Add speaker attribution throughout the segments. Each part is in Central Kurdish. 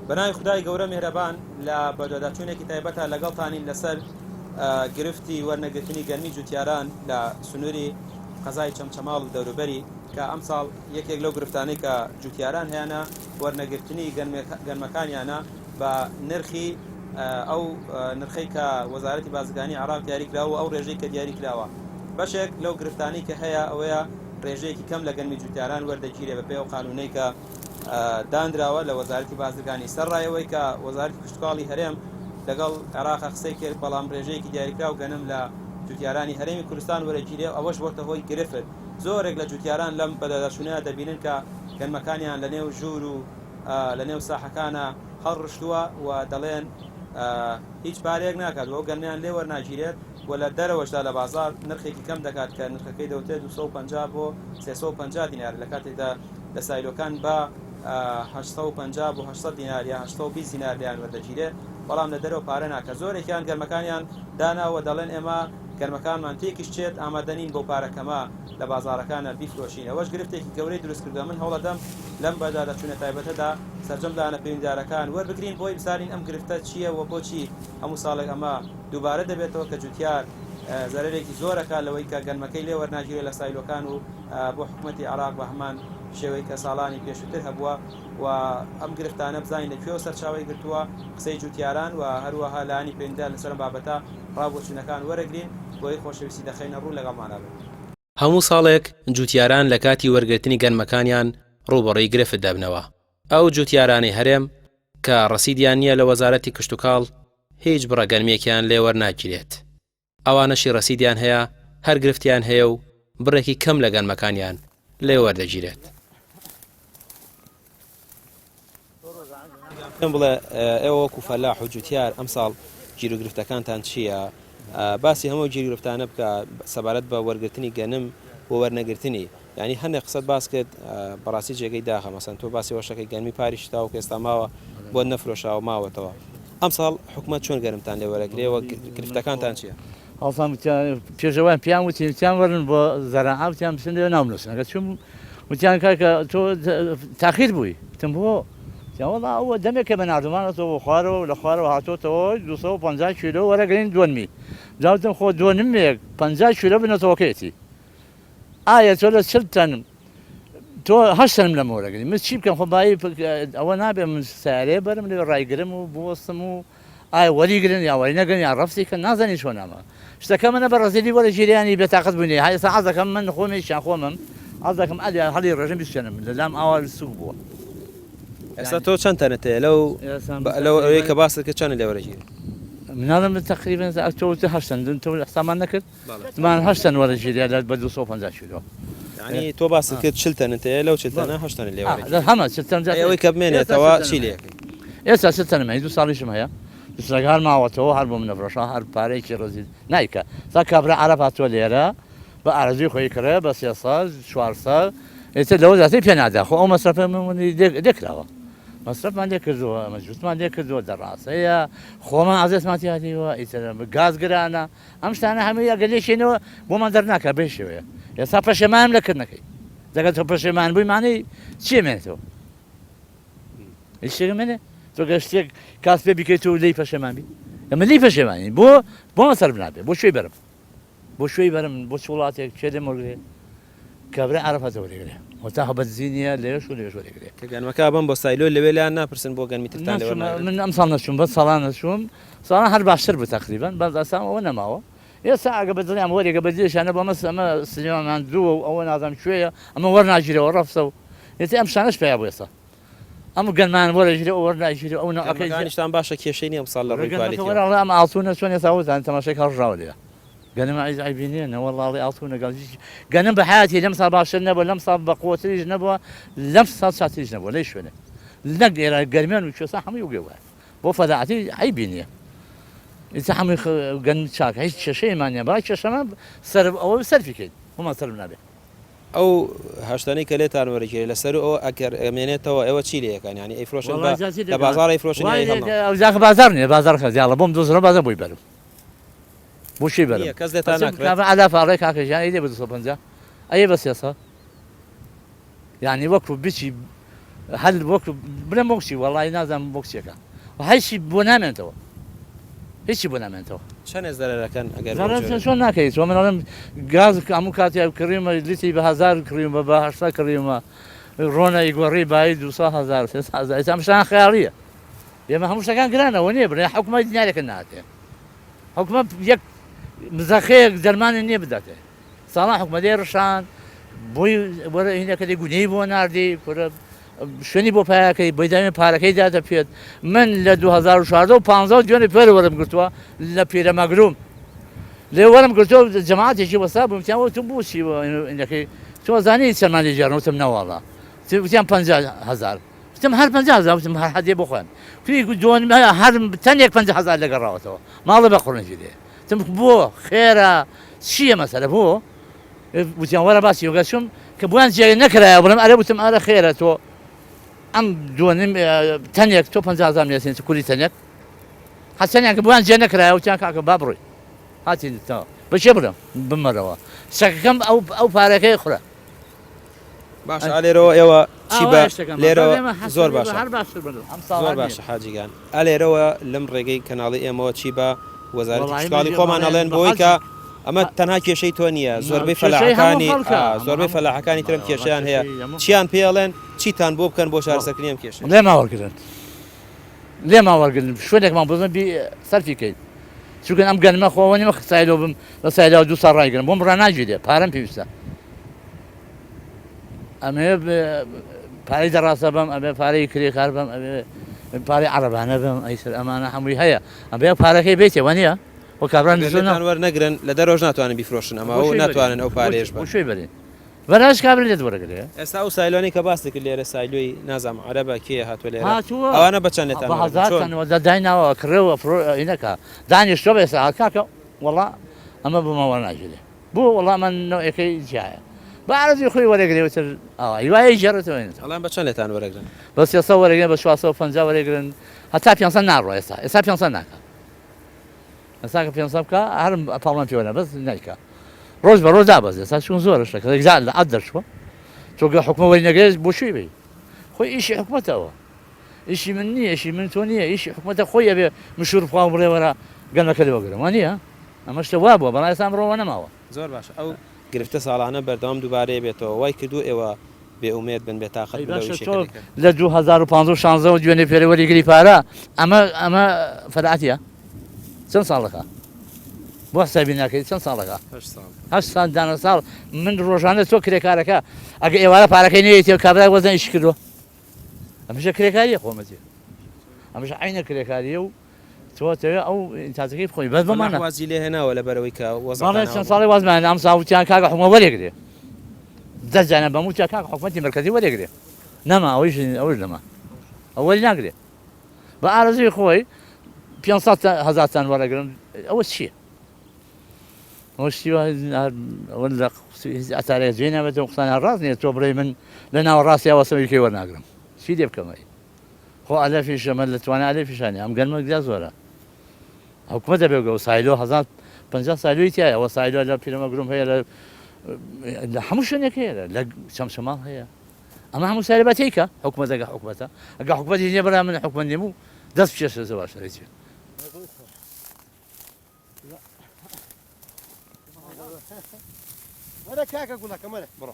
Speaker 1: بەناوی خودای گەورە میهرەبان لە بەدواداچوونێکی تایبەتە لەگەڵتانین لەسەر گرفتی وەرنەگرتنی گەرمی جوتیاران لە سنووری قەزای چەمچەماڵ و دەوروبەری کە ئەمساڵ یەکێک لەو گرفتانەی کە جوتیاران هەیانە وەرنەگرتنی گەنمەکانیانە بە نرخی ئەو نرخەی کە وەزارەتی بازرگانی عێراق دیاری کراوە و ئەو ڕێژەی کە دیاری کراوە بەشێک لەو گرفتانەی کە هەیە ئەوەیە ڕێژەیەکی کەم لە گەنمی جوتیاران وەردەگیرێ بەپێی ئەو قانونەی کە دانراوە لە وەزارەتی بازرگانی سەرڕای ئەوەی کە وەزارەتی کشتوکاڵی هەرێم لەگەڵ عێراق قسەی کرد بەڵام ڕێژەیەکی دیاریکراو گەنم لە جوتیارانی هەرێمی کوردستان وەرەگیرێ ئەوەش بۆتە هۆی گرفت زۆرێک لە جوتیاران لەم بەدواداچوونە دەبینن کە گەنمەکانیان لە نێو ژوور و لە نێو ساحەکانە هەڵڕشتووە و دەڵێن هیچ پارەیەک ناکات و ئەو گەنمیان لێ وەرناگیرێت و لە دەرەوەشدا لە بازاڕ نرخێکی کەم دەکات کە نرخەکەی دەوترێت 250 بۆ 350 دینار لە کاتێکدا لە سایلۆکان بە 850 بۆ 800 دینار یا 820 دینار لێیان وەردەگیرێت بەڵام لە دەرەوە پارە ناکات زۆرێکیان گەرمەکانیان داناوە دەڵێن ئێمە گەرمەکانمان تێکیش چێت ئامادە نین بەو پارە کەمە لە بازاڕەکانە بیفرۆشین ئەوەش گرفتێکی گەورەی دروست کردوە من هەوڵەدەم لەم بەدواداچونە تایبەتەدا سەرجەم لایەنە پەیوەندیدارەکان وەربگرین بۆی بزانین ئەم گرفتە چییە و بۆچی هەموو ساڵێک ئەمە دووبارە دەبێتەوە کە جوتیار زەرەرێکی زۆر ئەکات لەوەی کە گەنمەکەی لێ وەرناگیرێت لە سایلۆکان و بۆ حکومەتی عێراق بە هەمان شێوەی کە ساڵانی پێشووتر هەبووە و ئەم گرفتانە بزانین لە کوێوە سەرچاوەی گرتووە قسەی جوتیاران و هەروەها لایەنی پەیوەندیدار لەسەر ئەم بابەتە ڕاو بۆچوونەکان وەرەگرین بۆی خۆشەویستی دەخەینە ڕوو لەگەڵمانا بن.
Speaker 2: هەموو ساڵێک جوتیاران لە کاتی وەرگرتنی گەنمەکانیان ڕووبەڕووی گرفت دەبنەوە، ئەو جوتیارانەی هەرێم کە ڕەسیدیان نییە لە وەزارەتی کشتوکاڵ هیچ بڕە گەنمێکیان لێ وەرناگیرێت، ئەوانەشی ڕەسیدیان هەیە هەر گرفتیان هەیە و بڕێکی کەم لە گەنمەکانیان لێ وەردەگیرێت.
Speaker 1: پێم بڵێ ئێوە وەکو فەلاح و جوتیار ئەمساڵ گیروگرفتەکانتان چییە؟ باسی هەموو گیروگرفتانە بکە سەبارەت بە وەرگرتنی گەنم و وەرنەگرتنی یعنی هەندێک قسەت باس کرد بەڕاستی جێگەی داخە مەسەن تۆ باسی وەشەکەی گەنمی پاریش تاوەکو ئێستا ماوە بۆت نەفرۆشاوە ماوەتەوە ئەمساڵ حکومەت چۆن گەنمتان لێ وەرەگرێ و گرفتەکانتان چییە؟
Speaker 3: هەڵسان وتیان پێشەوایان پێیان وتین وتیان وەرن بۆ زەراعە وتیان بچن لێ ناو بنووسن ئەگەر چووم وتیان کاکە تۆ تاخیر بووی وتم بۆ وتیان وەڵا ئەوە دەمێکە بە ناردومانەتەوە بۆ خوارەوە و لە خوارەوە هاتۆتەوە 250 کیلۆ وەرەگرین دۆنمی جا وتم خۆ دۆنمێک 50 کیلۆ بنەتەوەکەیەتی ئایا تۆ لە 40 تەن تۆ هەشت تەنم لەمە وەرەگری من چی بکەم خۆ بایی ئەوە نابێ من سیارەیە بەرم لێ ڕایگرم و بوەستم و ئایا وەری گرن یا وەری نەگرن یا ڕەفزی کەن نازانی چۆن ئەمە شتەکە منە بە ڕەزیلی وەرە گیریانی بێتاقەت بووینی ها ئێستا عەز دەکەم من خۆمێکیان خۆمم عەز دەکەم ئەلیا هەڵی ڕێژم بیسوێنم لە لام ئاوا سوک بووە
Speaker 1: ئێستا تۆ چەند تەنت هەیە لەو لەو ئەوەی کە باست کرد چەند لێ وەرەگیری
Speaker 3: مناڵم تقریبا تۆ وتت هەشت تەن تۆ حسابمان نەکرد زمان هەشت تەن وەرەگیریا لە بە 250 کیلۆ
Speaker 1: یعنی تۆ باست کرد 40 تەنت هەیە لەو 40 تەنە هەشت تەنت لێ وەرەگیری
Speaker 3: هەمە 40 تەن
Speaker 1: ئەوەی کە بمێنێتەوە چی لێ ئەکەی
Speaker 3: ئێستا چ تەنم هەیە دوو ساڵیشم هەیە دوسرەکە هەر ماوەتەوە هەر بۆ منە فرۆشا هەر پارەیەکی ڕەزیل نایکا تا کابرا عەرەب هاتووە لێرە بە ئارەزووی خۆی کڕێ بە 300 400 ئیتر لەوە زیاتری پێ نادا خۆ ئەو مەسرەفە منی لێ کراوە مەسرەفمان لێ کردووە ئەمە جووتمان لێ کردووە دەڕاسەیە خۆمان ئازێتمان تیا دیوە ئیتر گاز گرانە ئەم شتانە هەمووی ئەگەر لێکێنەوە بۆمان دەرناکا بەهیچ شێوەیە ئێستا پەشێمانم لە کردنەکەی دەگەر تۆ پەشێمان بووی مانەی چیە مێنێتەوە هیچ شتێک مێنێ تۆ گەر شتێک کاس پێ بیکەیت و لێی پەشێمان بی ئەمە لێی پەشێمانین بۆ بۆمان سەرف نابێ بۆ کوێی بەرم بۆ کوێی بەرم بۆ چ وڵاتێک کێ لێم وەرگرێ کابرا عەرەفاتە وەرێگرێ وەتا هەبەتزی نییە لەوێش و لەوێش وەرێگرێ
Speaker 1: کە گەنمەکە ئەبەن بۆ سایلۆ لەوێ لایان ناپرسن بۆ گەنمی ترتان لێ وەرناگرن؟
Speaker 3: من ئەمساڵ نەچووم بەس ساڵان نەچووم ساڵان هەر باشتر بوو تەقریبەن بەس ئەسا ئەوە نەماوە ئێستا ئەگە بە دڵیان وەرێگە بە دڵیشیان نەبوو ئەمە ئەمە سلێمان دووە و ئەوە نازانم کوێیە ئەمە وەرناگیرەوە ڕەفسە و ئێستا ئەم شتانەش پەیا بوو ئێستا ئەم گەنمان وەرەگیرێ ئەو وەرناگیرێ ئەو نەوعەکەی
Speaker 1: گەنمەکانیشتان باشە کێشەی نیە ئەمساڵ لە ڕووی
Speaker 3: کوالێتیەوە؟ وەرە ئەڵێ ئەم ئاڵتونە چۆن ئێستا وەزانن تەماشای کە ڕژاوە لێیە گەنم عیز عەیبی نیە نەوەڵا ئەڵێ ئاڵتونە گەڵ هیچ گەنم بە حەیاتی لەم ساڵ باشتر نەبووە لەم ساڵ بە قوەتریش نەبووە لەم ساڵ چاتریش نەبووە لەی شوێنێ نەک ئێرە گەرمیان و کوێستان هەمووی وەک وایە بۆ فەلاحەتی عەیبی نیە ئیتر هەمووی گەنم چاکە هیچ کێشەیەمان نیە بەڵام کێشەمان سەرف ئەوە سەرفی کەین خۆمان سەرف نابێ.
Speaker 1: ئەو هەشتانەی کە لێتان وەرەگیرێ لە سەرو ئەوە ئەگەر ئەمێنێتەوە ئێوە چی لێ ئەکەن یانی ئەیفرۆشن بە لە بازاڕ ئەیفرۆشن یا ئەیهێڵنەوە؟
Speaker 3: ئەوجاکە بازاڕ نیە بازاڕ کەس یاڵە بۆم دۆزرەوە بازاڕ بۆی بەرم بۆ کوێی بەرم
Speaker 1: نیە کەس لێتان ناکڕێت؟
Speaker 3: کاکە عەلاف ئەڵێ کاکە گیان ئەیدەی بە 250 ئەیەی بە 300 یانی وەکو بچی. هەر وەک بڵێم وەک چی وەڵی نازانم وەک چیەکە هیچی بۆ نامێنێتەوە هیچی بۆ نامێنێتەوە.
Speaker 2: چەنێ زەرەرەکەن ئەگەر بەو
Speaker 3: زەرەر
Speaker 2: جۆرە
Speaker 3: چۆن ناکەی تۆ من ئەڵێم گاز هەموو کاتێ کڕیومە لیتری بە هەزار کڕیومە بە 800 کڕیومە ڕۆنە ئیگۆڕی بایی 200 هەزار 300 هەزار ئێستا ئەم شتانە خەیاڵییە ئێمە هەموو شتەکان گرانەوە نییە بڵێ حکومەت دینارێکە ناتێ حکومەت یەک مزەخەیەک دەرمانی نییە بداتێ ساڵان حکومەت ڕشان بۆی وەرە هینەکە دی گونەی بۆ ناردی کورە شوێنی بۆ پایەکەی بۆی داوێن پارەکەی داتە پێت من لە 2014 و 15 دوێنێ پێر وەرم گرتووە لە پیرەمەگروم لێ وەرم گرتووە جەماعەتێکی وەستا بووم تیان وتم بۆچی هینەکەی تۆ زانی چەندمان لێ گێڕن وتم نەواڵا وتیان 50 هەزار وتم هەر 50 هەزار وتم هەر حەدێ بۆ خۆیان کوی دۆن هەر تەنێک 50 هەزار لەگەڕاوەتەوە ماڵە بە قوڕنجی لێ وتم بۆ خێرە چییە مەسەلە بۆ وتیان وەرە باسی یۆگا چوم کە بۆیان جێ نەکرایە بڵێم ئەرێ وتم ئەرە خێرە تۆ ئەم دۆنم تەنێک تۆ 50 هەزار لێسێن کوری تەنێک حەسەنیان کە بۆیان جێ نەکرایە وتیان کاکە با بڕۆی هاتینەوە بە کێ بڵێم بمەرەوە سەگەکەم ئەو ئەو پارەکەی خورا.
Speaker 2: باشە ئالێرەوە ئێوە چی بە لێرەوە زۆر باشە زۆر باشە حاجیگان ئالێرەوە لەم ڕێگەی کەناڵی ئێمەوە چی بە وەزارەتی کشتوکاڵی خۆمان ئەڵێن بۆی کە ئەمە تەنها کێشەی تۆ نییە زۆربەی فەلاحەکانی زۆربەی فەلاحەکانی ترم کێشیان هەیە چیان پێڵێن چیتان بۆ بکەن بۆ چارەسەرکردنی ئەم کێشە؟
Speaker 3: لێمان وەرگرن لێمان وەرگرن شوێنێکمان بزن بی سەرفی کەین چونکە ئەم گەنمە خۆوە نیمە silo بم لە silo دوو ساڵ ڕایگرم بۆم ڕاناگیرێ پارەم پێویستە ئەمێ پارەی دەڕاستە بم ئەبێ پارەی کرێکار بم ئەبێ پارەی عەرەبانە بم ئەیسەر ئەمانە هەمووی هەیە ئەبێ پارەکەی بێتێ وانە وە کابرا
Speaker 2: نزۆنان وەرنەگرن لە دەرۆژ ناتوانن بیفرۆشن ئەمە و ناتوانن ئەو پارێش
Speaker 3: بۆ شوێ بەرێن بەراش کابرا لێت وەرەگرێ.
Speaker 2: ئێستا ئەو silo انەی کە باست کرد لێرە silo ی نازانم عەرەبە کێیە هاتووە لێرە هاتووە ئەوانە بە چەند لێتان
Speaker 3: بە وەرەگرن هەزار چۆن؟ تەن وە دایناوە ئەکڕێ و ئەفرۆ ئینەکا دانیشتوە بە ئێستا کاکە وەڵا ئەمە بۆ من وەرناگیرێ بۆ وەڵا ئەمە نەوعێکەی جیایە بە عەرەزی خۆی وەرەگرێ وتر ئاوا هیوایەی گێڕێتەوە ئێنێتەوە.
Speaker 2: ئەڵێن بە چەند لێتان وەرەگرن؟
Speaker 3: بە 300 وەرەگرن بە 450 وەرەگرن هەتا 500 ناڕوا ئێستا ئێستا 500 ناکا. ئێستا کە 500 بکا هەر پاڵمان پێوە بەس نایکا ڕۆژ بە ڕۆژ دابەزێ ئێستا چون زۆرە شتەکە یەکجار لە عەد دەرچووە تۆ گە حکومە وەری نەگرێت بۆ کوێ بی خۆی ئیشی حکومەتەوە ئیشی من نییە ئیشی من تۆ نییە ئیشی حکومەتە خۆی ئەبێ مشوور بخوا و بڵێ وەرە گەنمەکە لێ وەگرم وا نییە ئەمە شتە وا بووە بەڵام ئێستا ئەمڕۆ نەماوە.
Speaker 2: زۆر باشە ئەو گرفتە ساڵانە بەردەوام دووبارەیە بێتەوە وای کردووە ئێوە بێ ئومێد بن بێ تاقەت
Speaker 3: ئەی
Speaker 2: بن لەو
Speaker 3: باشە
Speaker 2: ئیشەی
Speaker 3: تۆ
Speaker 2: کە دەیکەن.
Speaker 3: لە 2015 و 16 وە دوێنێ پێرێ وەریگری پارە ئەمە ئەمە فەرعەتیە چەند ساڵەکە بۆ حسابی ناکەی چەند ساڵەکە
Speaker 2: هەشت ساڵ.
Speaker 3: هەشت ساڵ دانە ساڵ من ڕۆژانە تۆ کرێکارەکە ئەگە ئێوارە پارەکەی نەیەتێ کابرای وەزن ئیش کردووە ئەمەشە کرێکاریە خۆمەجێ ئەمەش عینە کرێکاریە و تۆ تەوێ ئەو ئینتاجەکەی بخۆی بەس بۆمانە
Speaker 2: فەلاح وازی لێ هێناوە لەبەرئەوەی کە وەزعتان
Speaker 3: بەڵێ
Speaker 2: ئاوا
Speaker 3: چەند
Speaker 2: بوو.
Speaker 3: ساڵێ وازمان هێنا ئەمساڵ وتیان کاکە حکومەت وەرێگرێ دە جانە بەم وتیان کاکە حکومەتی مەرکەزی وەرێگرێ نەما ئەوەیش ئەوەش نەما ئەو وەری ناگرێ بە ئارەزووی خۆی 500 هەزارتان وەرەگرم ئەوە چییە؟ ئەوە شتی وا ئەوە لە هیچ ئەتارێک جێ نابێتەوە قسانە ڕاست نییە تۆ بڵێی من لە ناوەڕاستی ئەوەسەوەی کەی وەرناگرم چی لێ بکەم ئەی خۆ ئەلەفیش ئەمە لە توانای ئەلەفیشا نیە ئەم گەنمە گرا زۆرە حکومەت دەبێ گەو silo 1050 silo ی تایە ئەوە silo لە پیرەمەگروم هەیە لە لە هەموو شوێنێک هەیە لە چەمچەماڵ هەیە ئەمە هەموو silo بەتیکە حکومەتەکە حکومەتە ئەگە حکومەتی نیە بەرا من حکومەت نیم و دەست بکێشە زۆر باشە
Speaker 4: وەرە کاکە گوڵەکەم وەرە
Speaker 2: بڕۆ.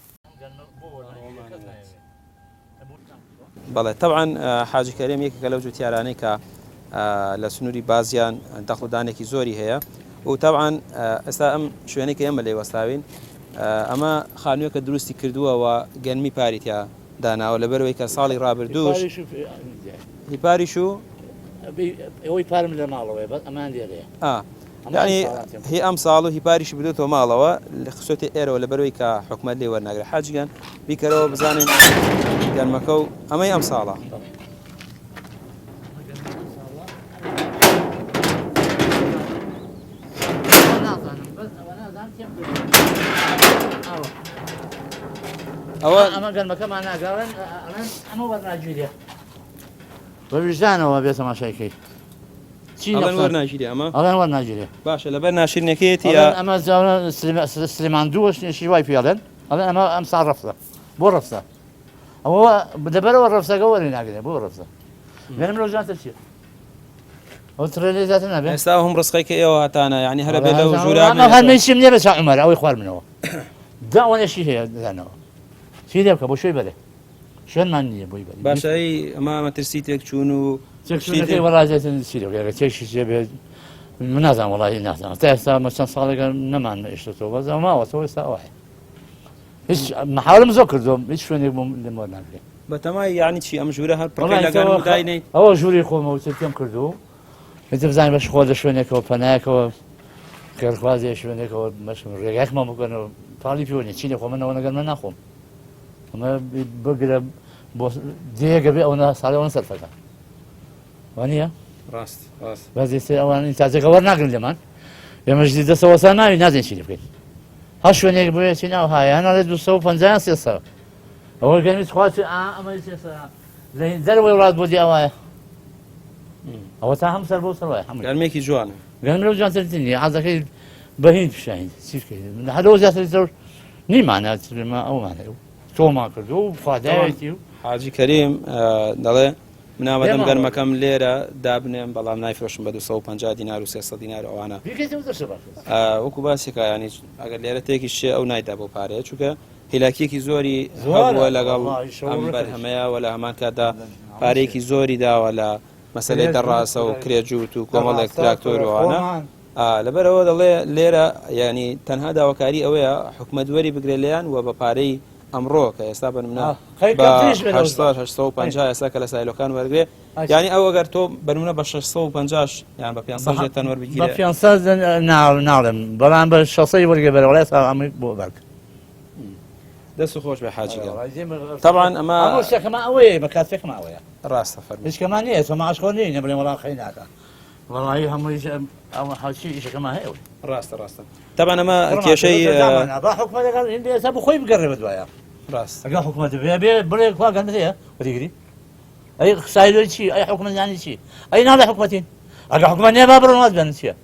Speaker 2: بەڵێ تەبعەن حاجی کەریم یەکێکە لەو جوتیارانەی کە لە سنووری بازیان دەخڵدانێکی زۆری هەیە و تەبعەن ئێستا ئەم شوێنەی کە ئێمە لێ وەستاوین ئەمە خانوویەکە دروستی کردووە و گەنمی پاری تیا داناوە لەبەرەوەی کە ساڵی ڕابردووش هی پاریش و
Speaker 3: ئەوەی پارم لە ماڵەوەی بەس ئەمان لێرەیە
Speaker 2: یانی هی ئەم ساڵ و هی پاریشی بدۆتەوە ماڵەوە لە خسۆتی ئێرەوە لەبەرەوەی کە حکومەت لێ وەرناگرێت حاجیگەن بیکەرەوە بزانین گەنمەکە و ئەمەی ئەم ساڵە.
Speaker 3: ئەوە ئەمە گەنمەکەمان ناگەڕێن ئەمە وەرناگیرێ بە ویژدانەوە بێ تەماشای کەی
Speaker 2: چی ئەڵێن وەرناگیرێ ئەمە؟
Speaker 3: ئەڵێن وەرناگیرێ.
Speaker 2: باشە لەبەر ناشرینەکەیەتی یا؟
Speaker 3: ئەڵێن ئەمە سلێمان دووەش نێشی وای پێ ئەڵێن ئەڵێن ئەمە ئەمساڵ ڕەفزە بۆ ڕەفزە؟ ئەوە لەبەرەوە ڕەفسەکە وەری ناگرێ بۆ ڕەفسە گەنم لەو زیاتر چیە ئەو تڕێ لێ زیاتر نابێ
Speaker 1: ئێستا هم ڕسقەی کە ئێوە هاتانە یعنی هەرە بێ لەو ژوورا
Speaker 3: ئەمە هەر منشیم نییە بە چا عومەر ئەوەی خوار منەوە دا ئەوەنەشی هەیە دانەوە چی لێ بکە بۆ شوێ بەرێ شوێنمان نییە بۆی بەرێ
Speaker 1: باشە ئەی ئەمە مەترسی تێکچوون و
Speaker 3: تێکچوونەکەی وەڵا زیاتر چی لێ بکە تێکشی چێ بێت من نازانم وەڵاهی نازانم تا ئێستا مە چەند ساڵێکە نەمان ئێشتەوە بەس ئەو ماوەتەوە ئێستا ئەوایە هیچ محاولم زۆر کردووە هیچ شوێنێک بۆم لێم وەرناگرێ.
Speaker 1: بەتەمای یانی چی ئەم ژوورە هەر پڕکەی لە گەنم و داینەی؟
Speaker 3: ئەوە ژووری خۆمە و تێم کردووە ئیتر بزانین بەش خۆ لە شوێنێکەوە پەنایەکەوە خێرخوازێ شوێنێکەوە مەشم ڕێگایەکمان بکەنەوە پاڵی پێوە نیە چی لە خۆ من ئەوە نەگەرمە ناخۆم ئەمە بگرە بۆ دێگە بێ ئەوە ساڵی ئەوە سەرفەکە وانە
Speaker 1: ڕاست ڕاست
Speaker 3: بەس ئێستا ئەوان تازەکە وەرناگرن لێمان ئێمەش دەسەوەسا ناوی نازین چی بکەین هەر شوێنێک بۆیە چی ناو هایە هەناڵێ 250 300 ئەوە گەنمی خوا چ ئەمە 300 لە دەرەوەی وڵات بۆ دی ئەوایە ئەوە تا هەم سەر بۆ سەر وایە هەموو
Speaker 1: گەرمێکی جوانە
Speaker 3: گەنم لەو جوانتر نییە عەزەکەی بە هیند پیشانی چی بکەین هەر لەو زیاتر زۆر نیمانە ئەومان هەیە تۆمان کردو و خوادایەتی و
Speaker 1: حاجی کەریم دەڵێ من ئامادەم گەرمەکەم لێرە دابنێم بەڵام نایفرۆشم بە 250 دینار و 300 دینار ئەوانە وەکو باسێکە ینی ئەگەر لێرە تێکی شێ ئەو نایدا بۆ پارەیە چونکە هیلاکیەکی زۆری هەبووە لەگەڵ ئەم بەرهەمەیە وە لە هەمان کاتدا پارەیەکی زۆری داوە لە مەسەلەی دەڕاسە و کرێجووت و کۆمەڵێک تراکتۆر و ئەوانە لەبەرەوە دەڵێ لێرە ینی تەنها داواکاری ئەوەیە حکومەت وەری بگرێ لێیان و بە پارەی ئەمڕۆ کە ئێستا بە نمونە بە 850 ئێستا کە لە سایلۆکان وەرگێ یعنی ئەو ئەگەر تۆ بەنمونە بە 650 یان بە 500 تەن وەربگیرێ
Speaker 3: بە 500 ناڵێم بەڵام بە 600 وەرگێ بەرەوە ئێستا ئەمەی بۆ بەرگ
Speaker 1: دەست خۆش بێ حاجی گیان تەبعەن ئەمە
Speaker 3: هەموو شتێکمان ئەوەیە بە کاتێکمان ئەوەیە
Speaker 1: ڕاستە فەرموو
Speaker 3: هیچ کەمان نییە تۆ معاش خۆر نین بڵێ وەڵا خەی ناکا وەڵی هەمووی ئەوە حاچی ئیشەکەمان هەیە
Speaker 1: ڕاستە ڕاستە تەبعەن ئەمە کێشەی
Speaker 3: با حکومەت لەگەڵ هین بێ ئێستا بۆ خۆی بگەڕێ بە دوایە
Speaker 1: ڕاست
Speaker 3: ئەگەر حکومەت بێ بێ بڵێ کوا گەندە هەیە وەریگری ئەی سایلۆی چی ئەی حکومەت یانی چی ئەی ناڵێ حکومەتین ئەگەر حکومەت نییە با بڕۆن واز بێنن چییە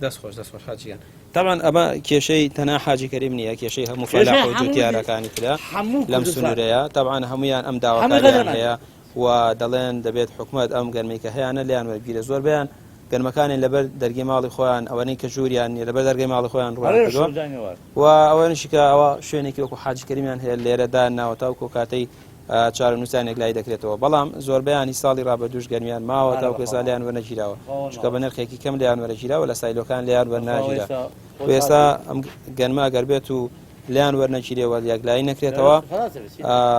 Speaker 1: دەست خۆش دەست خۆش حاجیان تاوان ئەمە کێشەی تەنها حاجی کەریم نییە کێشەی هەموو فەلاح و جوتیارەکانی ترە لەم سنوورەیە تاوان هەمویان ئەم داواکاریان هەیە و دەڵێن دەبێت حکومت ئەم گەرمی کە هەیەە لیان وەرگیرە زۆربیان گەرمەکانی لەبەر دەرگی ماڵی خۆیان ئەوەنەی کە ژووریان نیە لەبەر دەرگەی ماڵی خۆیان ڕوانکردووە و ئەوەنیشی کە ئەوە شوێنێکی وەکو حاجی کەریمیان هەیە لێرەدا ناوەتا و کۆکاتەی چارەنووسیان یەکلایی دەکرێتەوە، بەڵام زۆربەیان هی ساڵی ڕابردووش گەرمیان ماوە تاوەکو ئێستا لێیان وەرنەگیراوە، چونکە بە نرخێکی کەم لێیان وەرەگیراوە لە سایلۆکان لێیان وەرناگیرا و ئێستا ئەم گەنمە ئەگەر بێت و لێیان وەرنەگیرێ و یەکلایی نەکرێتەوە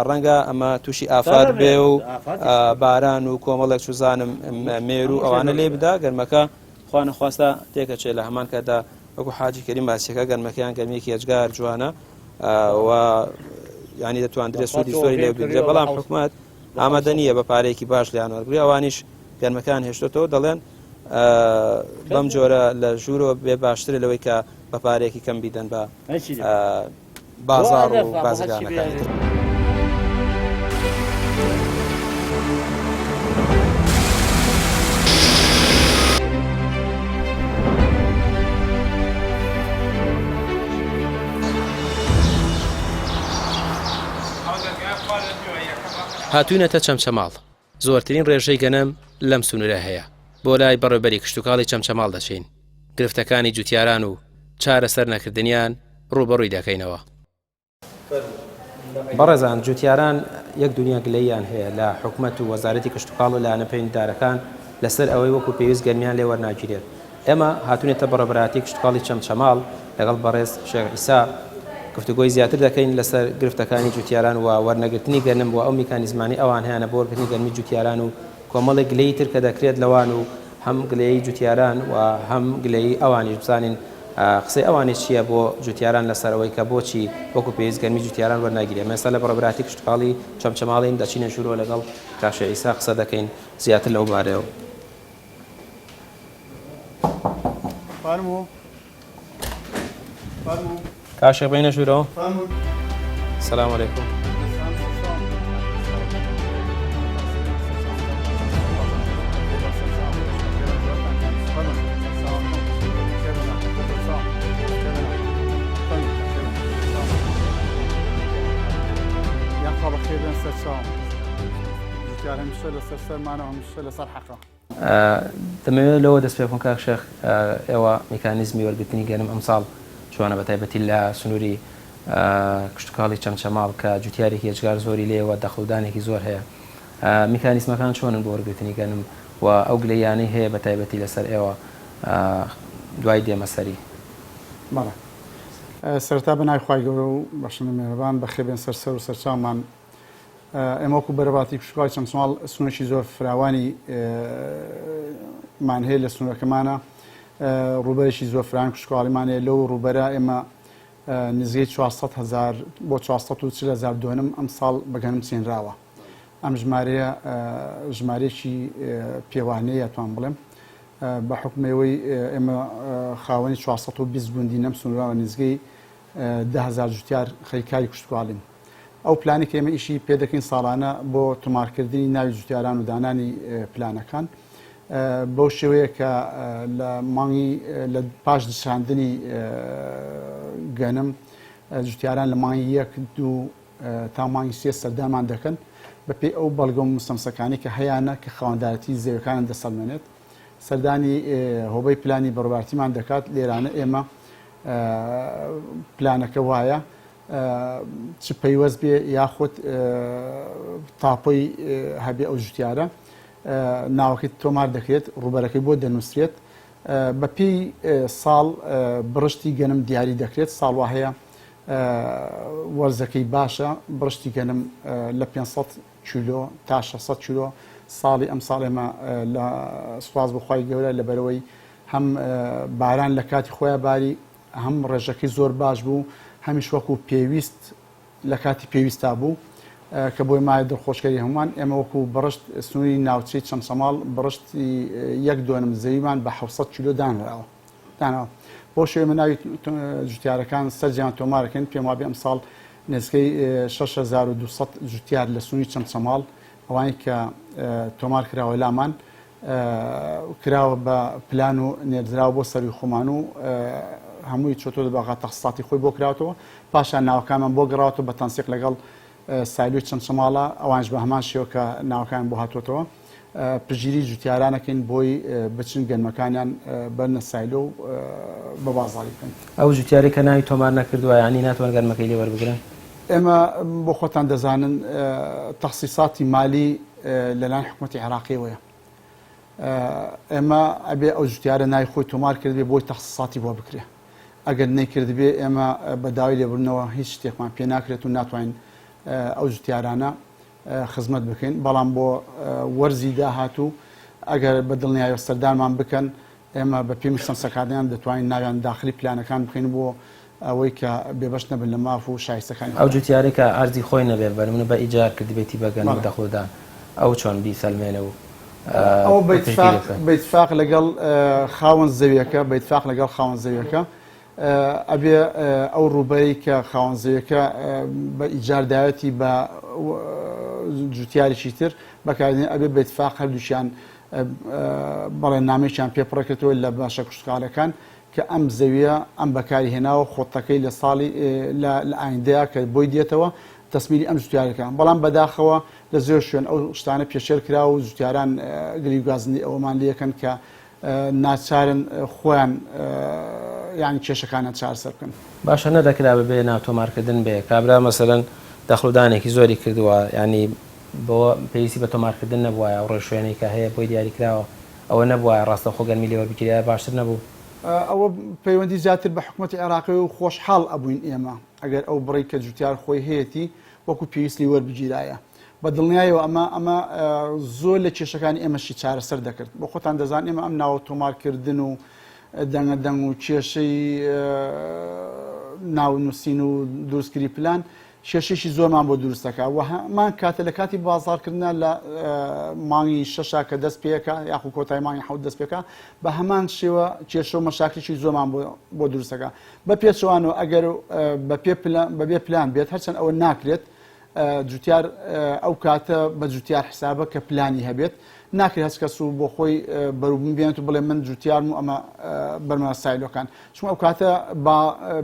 Speaker 1: ڕەنگە ئەمە تووشی ئافات بێ و باران و کۆمەڵێک چوزانم مێرو ئەوانە لێ بدا گەرمەکە خوا نەخواستە تێکەچێ لە هەمان کاتدا وەکو حاجی کەریم باسیەکە گەرمەکەیان گەرمێکی ئەجگار جوانە و ینی دەتواندرێت سوودی زۆری لێ بگرێت بەڵام حکومت ئامادە نییە بە پارەیەکی باش لیان وەرگری ئەوانیش گەرمەکان هێشتێتەوە دەڵێن بەم جۆرە لە ژوورەوە بێ باشترە لەوەی کە بە پارەیەکی کەم بیدەن بە بازاڕ و بازرگانەکانی تر.
Speaker 2: هاتووینەتە چەمچەماڵ، زۆرترین ڕێژەی گەنم لەم سنوورە هەیە، بۆ لای بەڕێوبەری کشتوکاڵی چەمچەماڵ دەچین، گرفتەکانی جوتیاران و چارەسەر نەکردنیان ڕووبەڕووی دەکەینەوە.
Speaker 1: بەڕێزان جوتیاران یەک دونیا گلەییان هەیە لە حکومەت و وەزارەتی کشتوکاڵ و لایەنە پەیوەندیدارەکان لەسەر ئەوەی وەکو پێویست گەرمیان لێ وەرناگیرێت. ئێمە هاتوونێتە بەڕێوەبەرایەتی کشتوکاڵی چەمچەماڵ لەگەڵ بەڕێز شێخ عیسا گفتوگۆی زیاتر دەکەین لەسەر گرفتەکانی جوتیاران و وەرنەگرتنی گەنم و ئەو میکانیزمانەی ئەوان هەیانە بۆ وەرگرتنی گەنمی جوتیاران و کۆمەڵێک گلەیی تر کە دەکرێت لەوان و هەم گلەیی جوتیاران و هەم گلەیی ئەوانیش بزانین قسەی ئەوانیش چییە بۆ جوتیاران لەسەر ئەوەی کە بۆچی وەکو پێویست گەنمی جوتیاران وەرناگیرێ ئێمە ئێستا لە بەڕێوەبەرایەتی کشتوکاڵی چەمچەماڵین دەچینە ژوورەوە لەگەڵ کاک شێخ عیسا قسە دەکەین زیاتر لەو بارەیەوە.
Speaker 4: فەرموو فەرموو.
Speaker 1: کاک شێخ بێنە ژوورەوە.
Speaker 4: فەرموو.
Speaker 1: سلام علیکم.
Speaker 4: هەمیشە لەسەر سەرمانە و هەمیشە لەسەر حەقە.
Speaker 2: دەمەوێت لەوە دەست پێ بکەم کاک شێخ، ئێوە میکانیزمی وەرگرتنی گەنم ئەمساڵ چۆنە بەتایبەتی لە سنووری کشتوکاڵی چەمچەماڵ کە جوتیارێکی ئێجگار زۆری لێیە و دەخڵودانێکی زۆر هەیە میکانیزمەکان چۆنن بۆ وەرگرتنی گەنم و ئەو گلەییانەی هەیە بەتایبەتی لەسەر ئێوە دوای دێمە سەری.
Speaker 4: بەڵێ سەرەتا بە ناوی خوای گەورە و بەخشندە میهرەبان بەخێر بێن سەر سەر و سەرچاومان. ئێمە وەکو بەرەباتی کشتوکاڵی چەمچەماڵ سنوورێکی زۆر فراوانی مان هەیە لە سنوورەکەمانە ڕووبەرێکی زۆر فراوان کشتوکاڵیمان هەیە لەو ڕووبەرە ئێمە نزیکەی 400 هزار بۆ 440 هزار دۆنم ئەمساڵ بە گەنم چێنراوە ئەم ژمارەیە ژمارەیەکی پێوانەیە توان بڵێم بە حکومەوەی ئێمە خاوەنی 420 گوندی نەم سنوورەوە نزیکەی 10 هزار جوتیار خەریک کاری کشتوکاڵین. ئەو پلانەی کە ئێمە ئیشی پێ دەکەین ساڵانە بۆ تۆمارکردنی ناوی جوتیاران و دانانی پلانەکان بەو شێوەیە کە لە مانگی لە پاش دشاندنی گەنم جوتیاران لە مانگی یەک دوو تا مانگی سێ سەردانمان دەکەن بەپێی ئەو بەڵگە و مستەمسەکانی کە هەیانە کە خاوەندارەتی زەویەکانیان دەسەلمێنێت سەردانی هۆبەی پلانی بەڕێوەبەرایەتیمان دەکات لێرانە ئێمە پلانەکە وایە چ پەیوەست بێ یاخود تاپۆی هەبێ ئەو جوتیارە ناوەکەی تۆمار دەکرێت ڕووبەرەکەی بۆ دەنووسرێت بەپێی ساڵ بڕشتی گەنم دیاری دەکرێت ساڵ وا هەیە وەرزەکەی باشە بڕشتی گەنم لە 500 کیلۆ تا 600 کیلۆ ساڵی ئەم ساڵ ئێمە لە سوپاس بۆ خوای گەورە لەبەرەوەی هەم باران لە کاتی خۆیان باری هەم ڕێژەکەی زۆر باش بوو هەمیش وەکو پێویست لە کاتی پێویستا بوو کە بۆی مایە دڵخۆشکەری هەمووان ئێمە وەکو بڕشت سنووری ناوچەی چەمچەماڵ بڕشتی یەک دۆنم زەویمان بە 700 کیلۆ دانراوە داناوە بۆ شێوە ئێمە ناوی جوتیارەکان سەرجیان تۆمارەکەن پێم وابێ ئەمساڵ نزیکەی 6200 جوتیار لە سنووری چەمچەماڵ ئەوانەی کە تۆمار کراوە لامان کراوە بە پلان و نێردراوە بۆ سەروی خۆمان و هەمووی چۆتۆ باغا تەخساتی خۆی بۆ کراوەتەوە پاشان ناوەکانمان بۆ گەڕاوەتەوە بە تەنسیق لەگەڵ سایلۆی چەمچەماڵە ئەوانش بە هەمان شێوە کە ناوەکان بۆ هاتووەتەوە پشتگیری جوتیارانەکەین بۆی بچن گەنمەکانیان بەرنە سایلۆ و بە بازاڕی بکەن.
Speaker 2: ئەو جوتیارەی کە ناوی تۆمار نەکردووە یانی ناتوان گەنمەکەی لێ وەربگرن؟
Speaker 4: ئێمە بۆ خۆتان دەزانن تەخسیساتی مالی لەلایەن حکومەتی عێراقیەوەیە ئێمە ئەبێ ئەو جوتیارە ناوی خۆی تۆمار کردبێ بۆی تەخسیساتی بۆ بکرێ ئەگەر نەیکردبێ ئێمە بە داوای لێبوردنەوە هیچ شتێکمان پێ ناکرێت و ناتوانین ئەو جوتیارانە خزمەت بکەین بەڵام بۆ وەرزی داهاتوو ئەگەر بە دڵنیایەوە سەردانمان بکەن ئێمە بە پێی مستەمسەکانیان دەتوانین ناویان داخلی پلانەکان بکەین بۆ ئەوەی کە بێبەش نەبن لە ماف و شایستەکانی
Speaker 2: ئەو خۆیان. جوتیارەی کە ئەرزی خۆی نەبێ بە نمونە بە ئیجار کردبێتی بە گەنم و بەڵێ. دەخڵودان ئەو چۆن بیسەلمێنێ و
Speaker 4: ئەوە بە ئیتفاق پشتگیری بکەن؟ بە ئیتفاق لەگەڵ خاوەن زەویەکە بە ئیتفاق لەگەڵ خاوەن زەویەکە ئەبێ ئەو ڕووبەرەی کە خاوەن زەویەکە بە ئیجار داوێتی بە جوتیارێکی تر بەکاردێنێ ئەبێ بە ئیتفاق هەردووکیان بەڵێننامەیەکیان پێ پڕکردەوە لە باشە کشتوکاڵەکان کە ئەم زەویە ئەم بەکاری هێناوە خۆتەکەی لە ساڵی لە ئایندەیە کە بۆی دێتەوە تەسمیری ئەم جوتیارەکە بەڵام بەداخەوە لە زۆر شوێن ئەو شتانە پێشێل کرا و جوتیاران گلی گازنی ئەوەمان لەکەن کە ناچارن خۆیان یانی کێشەکانیان چارەسەر بکەن.
Speaker 2: باشە نەدەکرا بەبێ ناو تۆمارکردن بێ کابرا مەسەلەن دەخڵودانێکی زۆری کردووە یانی بەوە پێویستی بە تۆمارکردن نەبوایە ئەو ڕێوشوێنەی کە هەیە بۆی دیاریکراوە ئەوە نەبوایە ڕاستەوخۆ گەرمی لێ وەربگیرایە باشتر نەبوو؟
Speaker 4: ئەوە پەیوەندی زیاتر بە حکومەتی عێراقیەوە و خۆشحاڵ ئەبووین ئێمە ئەگەر ئەو بڕەی کە جوتیار خۆی هەیەتی وەکو پێویست لێی وەربگیرایە بە دڵنیایەوە ئەمە ئەمە زۆر لە کێشەکانی ئێمەشی چارەسەر دەکرد بۆ خۆتان دەزان ئێمە ئەم ناوە تۆمارکردن و دەنگە دەنگ و کێشەی ناونووسین و دروستکری پلان کێشێکی زۆرمان بۆ دروست دەکات و هەمان کاتە لە کاتی بازاڕکردنا لە مانگی شەشا کە دەست پێکا یاخو کۆتای مانگی حەوت دەست پێکا بە هەمان شێوە کێشە و مەشاکلێکی زۆرمان بۆ دروست دەکات بە پێچەوانەوە ئەگەر بەبێ پلان بێت هەرچەند ئەوە ناکرێت جوتیار ئەو کاتە بە جوتیار حسابە کە پلانی هەبێت ناکرێت هەچ کەس و بۆ خۆی بەروبووم بێنێت و بڵێ من جوتیارم و ئەمە بەرمە سایلۆکان چون ئەو کاتە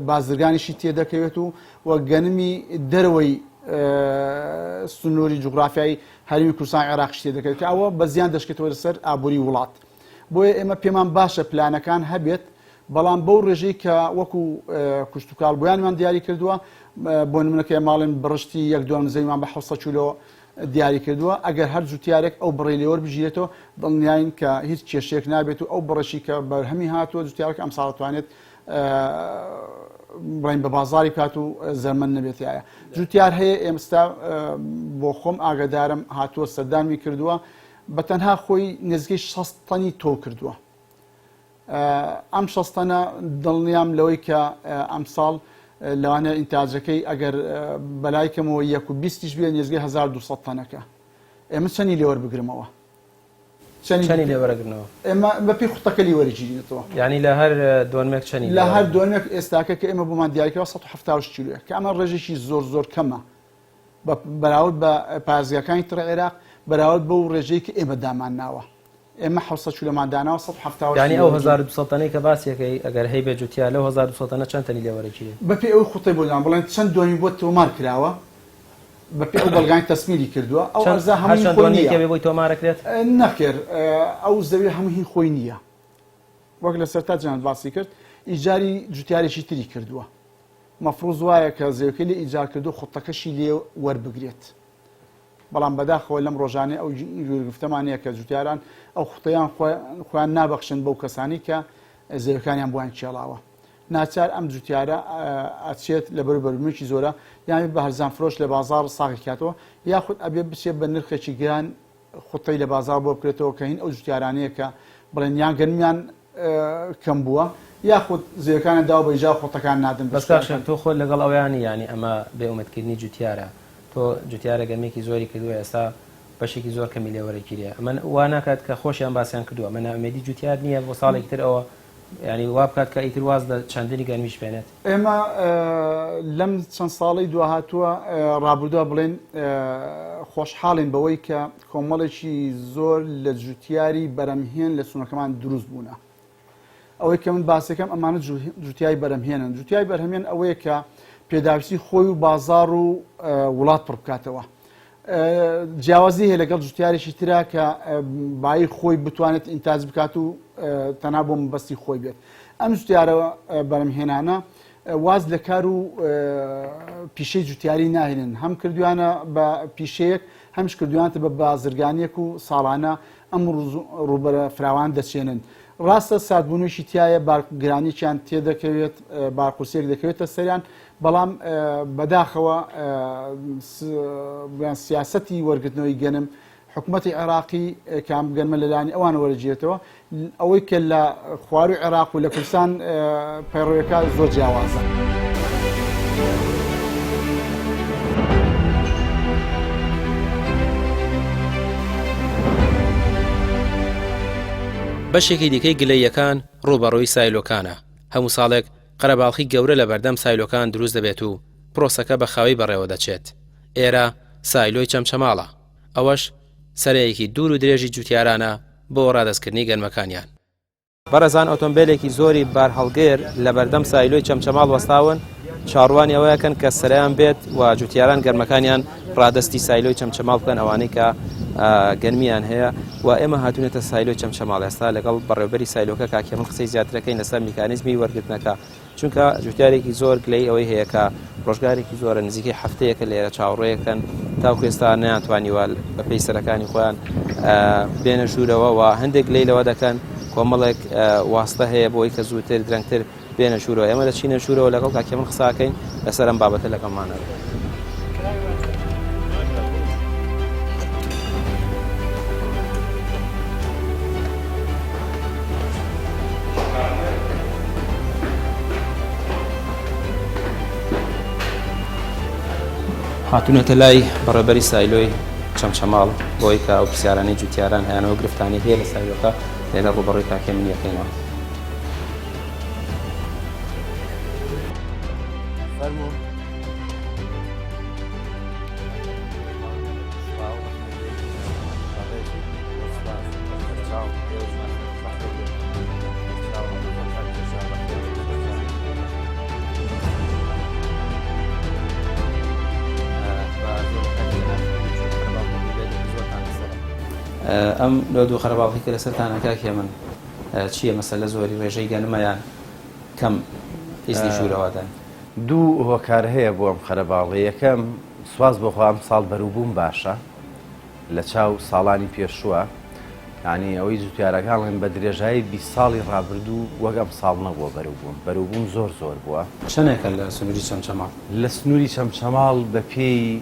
Speaker 4: بازرگانیشی تێدەکەوێت و و گەنمی دەرەوەی سنووری جوگرافیایی هەرێمی کوردستان عێراقیش تێ دەکەوێت کە ئەوە بە زیان دەشکێتەوە لەسەر ئابووری وڵات. بۆیە ئێمە پێمان باشە پلانەکان هەبێت بەڵام بەو ڕێژەی کە وەکو کشتتوکاڵ بۆیانمان دیاری کردووە بۆ نمونە کە ماڵێن بڕشتی یەک دۆنم زەویمان بە 600 کیلۆ دیاری کردووە ئەگەر هەر جوتیارێک ئەو بڕی لێوەر بگیرێتەوە دڵنیاین کە هیچ کێشەیەک نابێت و ئەو بڕەشی کە بەرهەمی هاتووە جوتیارەکە ئەمساڵ توانێت بڵین بە بازاری بکات و زەرمەند نەبێتایە جوتیار هەیە ئێمستا بۆ خۆم ئاگادارم هاتووە سەردانمی کردووە بە تەنها خۆی نزیکەی 6 تەنی تۆ کردووە ئەم 6 تەنە دڵنیام لەوەی کە ئەمساڵ لەوانەیە ئینتاجەکەی ئەگەر بەلای کەمەوە یەک و بیستیش بێ نێزگەی 1200 تەنەکە ئێمە چەنی لێوەربگرمەوە
Speaker 2: چەنی لێ وەرەگرنەوە؟
Speaker 4: ئێمە بەپێی خوتەکە لێی وەرەگیرینەتەوە.
Speaker 2: یانی لە هەر دۆنمێک چەنی
Speaker 4: لە هەر دۆنمێک ئێستاکە کە ئێمە بۆمان دیاریکراوە 178 کیلۆیە کە ئەمە ڕێژێکی زۆر زۆر کەمە بە بەراورد بە پارێزگاکانی تر عێراق بەراورد بەو ڕێژەی کە ئێمە دامان ناوە ئێمە 700 کیلۆمان داناوە 178
Speaker 2: یانی ئەو 1200 تەنەی کە باسیەکەی ئەگەر هەیبێ جوتیار لەو 1200 تەنە چەند تەنی لێ وەرەگیرێ؟
Speaker 4: بەپێی ئەوەی خوتەی بۆ دان بڵێن چەند دۆنمی بۆ تۆمار کراوە بەپێی ئەو بەڵگانەی تەسمیری کردووە ئەو ئەرزا هەموو هی خۆی نییە.
Speaker 2: بۆی تۆمارەکرێت؟
Speaker 4: نەخێر ئەو زەویە هەموو هی خۆی نییە وەک لە سەرتا جەنابت باسی کرد ئیجاری جوتیارێکی تری کردووە مەفروز وایە کە زەویەکەی لێ ئیجار کردو خوتەکەشی لێ وەربگرێت بەڵام بەداخەوە لەم ڕۆژانەی ئەو گرفتەمان هەیە کە جوتیاران ئەو خوتەیان خۆیان نابەخشن بەو کەسانی کە زەویەکانیان بۆیان کێڵاوە. ناچار ئەم جوتیارە ئەچێت لەبەر بەروبوومێکی زۆرە یان بە هەرزان فرۆش لە بازاڕ ساغی کاتەوە یاخود ئەبێ بچێت بە نرخێکی گران خوتەی لە بازاڕ بۆ بکرێتەوە کە هین ئەو جوتیارانەیە کە بڵێن یان گەنمیان کەم بووە یاخود زەویەکانیان داوە بە ئیجار خوتەکان نادەن بە
Speaker 2: بەس کاک
Speaker 4: جوتیارەکان.
Speaker 2: شێخ تۆ خۆت لەگەڵ ئەوەیا نی یانی ئەمە بێ ئومێدکردنی جوتیارە تۆ جوتیارە گەنمێکی زۆری کردووە ئێستا بەشێکی زۆر کەمی لێ وەرەگیرێ ئەمە وا ناکات کە خۆشیان باسیان کردووە ئەمە نائومێدی جوتیار نییە بۆ ساڵێکی تر ئەوە یانی وا بکات کە ئیتر واز لە چاندنی گەنمیش بێنێت؟
Speaker 4: ئێمە لەم چەند ساڵەی دواهاتووە ڕابردووە بڵێن خۆشحاڵین بەوەی کە کۆمەڵێکی زۆر لە جوتیاری بەرەمهێن لە سنوورەکەمان دروست بوونە. ئەوەی کە من باسەکەم ئەمانە جوتیای بەرەمهێنن. جوتیای بەرهەمێن ئەوەیە کە پێداویستی خۆی و بازاڕ و وڵات پڕ بکاتەوە. جیاوازی هەیە لەگەڵ جوتیارێکی ترا کە بایی خۆی بتوانێت ئینتاج بکات و تەنها بۆ مەبەستی خۆی بێت ئەم جوتیارە بەرەمهێنانە واز لە کار و پیشەی جوتیاری ناهێنن هەم کردویانە بە پیشەیەک هەمش کردویانتە بە بازرگانیەک و ساڵانە ئەم ڕووبەرە فراوان دەچێنن ڕاستە ساردبوونێکی تایە بارگرانیان تێدەکەوێت بارقورسیەک دەکەوێتە سەریان بەڵام بەداخەوە سیاسەتی وەرگرتنەوەی گەنم حکوومەتی عێراقی کام گەنمە لەلایەنی ئەوان وەرەگیرێتەوە ئەوەی کە لە خواروی عێراق و لە کوردستان پەیڕەوەکە زۆر جیاوازە.
Speaker 2: بەشێکی دیکەی گلەییەکان ڕووبەڕووی سایلۆکانە، هەموو ساڵێک قەرەباڵخی گەورە لە بەردەم سایلۆکان دروست دەبێت و پرۆسەکە بە خاوی بەڕێوە دەچێت. ئێرە سایلۆی چەمچەماڵە، ئەوەش سەرەیەکی دوور و درێژی جوتیارانە بۆ ڕادەستکردنی گەنمەکانیان. بەڕێزان ئۆتۆمبێلێکی زۆری بارهەڵگر لە بەردەم سایلۆی چەمچەماڵ وەستاون، چاوەڕوانی ئەوە ئەکەن کە سەرەیان بێت و جوتیاران گەنمەکانیان ڕادەستی سایلۆی چەمچەماڵ بکەن ئەوانەی کە گەنمیان هەیە و ئێمە هاتوونەتە سایلۆی چەمچەماڵ ئێستا لەگەڵ بەڕێوبەری سایلۆکە کاک هێمن قسەی زیاترەکەین لەسەر میکانیزمی وەرگرتنەکە چونکە جوتیارێکی زۆر گلەی ئەوەی هەیە کە ڕۆژگارێکی زۆرە نزیکەی هەفتەیەکە لێرە چاوەڕێیەکەن تاوکو ئێستا نەیانتوانیوە بەپێی سەرەکانی خۆیان بێنە ژوورەوە و هەندێک گلەی لەوە دەکەن کۆمەڵێک واستە هەیە بۆی کە زووتر درەنگتر بێنە ژوورەوە ئێمە دەچینە ژوورەوە لەگەڵ کاک هێمن قساکەین لەسەر ئەم بابەتە لەگەڵمانە هاتوونەتە لای بەڕێبەری سایلۆی چەمچەماڵ بۆی کە ئەو پرسیارانەی جوتیاران هەیانەوە گرفتانی هەیە لە سایلۆکە لێرە ڕوبەڕووی کاک هێمن یەکەینەوە.
Speaker 1: ئەم لۆد و قەرەباڵغی کە لەسەرتانە کاک هێمن چییە مەسەلە زۆری ڕێژەی گەنمە یان کەم ئیزنی ژوورەوە دەن؟
Speaker 5: دوو هۆکار هەیە بۆ ئەم قەرەباڵغی، یەکەم سوپاس بۆ خوا ئەمساڵ بەروبووم باشە لە چاو ساڵانی پێشووە، یانی ئەوەی جوتیارەکان ڵێن بە درێژایی 20 ساڵی ڕابردوو وەک ئەم ساڵ نەبووە بەروبووم، بەروبووم زۆر زۆر بووە.
Speaker 1: چەنێکە لە سنووری چەمچەماڵ؟
Speaker 5: لە سنووری چەمچەماڵ بە پێی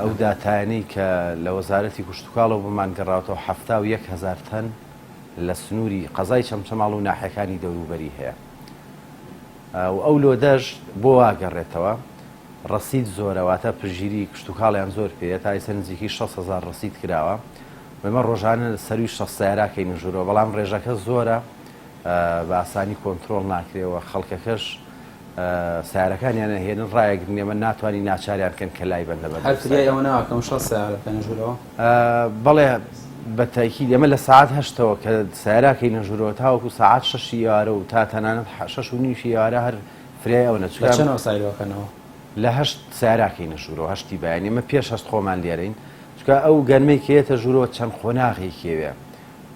Speaker 5: ئەو داتایانەی کە لە وەزارەتی کشتوکاڵەوە بۆمان گەڕاوەتەوە 71 هەزار تەن لە سنووری قەزای چەمچەماڵ و ناحیەکانی دەوروبەری هەیە و ئەو لۆدەش بۆ وا گەڕێتەوە ڕەسید زۆرە واتە پشتگیری کشتوکاڵیان زۆر پێیە تا ئیستا نزیکەی 60 هەزار ڕەسید کراوە و ئێمە ڕۆژانە سەروی 60 سەیارە کەینە ژوورەوە بەڵام ڕێژەکە زۆرە بە ئاسانی کۆنترۆڵ ناکرێ و خەڵکەکەش سەیارەکانیان ئەهێنن ڕایەگرن ئێمە ناتوانین ناچاریان کەن کە لای بەن لەبەر
Speaker 1: هەر فریای ئەوە ناکەم 60 سەیارە بکەنە ژوورەوە؟
Speaker 5: بەڵێ بە تاکید ئێمە لە سەعات هەشتەوە کە سەیارەکەینە ژوورەوە تاوەکو سەعات شەشی ئێوارە و تا تەنانەت شەش و نیوشی ئێوارە هەر فریای ئەوە نەچوو.
Speaker 1: لە چەنەوە سایلۆکەنەوە؟
Speaker 5: لە هەشت سەیارەکەینە ژوورەوە هەشتی بەیانی ئێمە پێش هەشت خۆمان لێرەین چونکە ئەو گەنمەی کە یەتە ژوورەوە چەند قۆناغێکی ئەوێ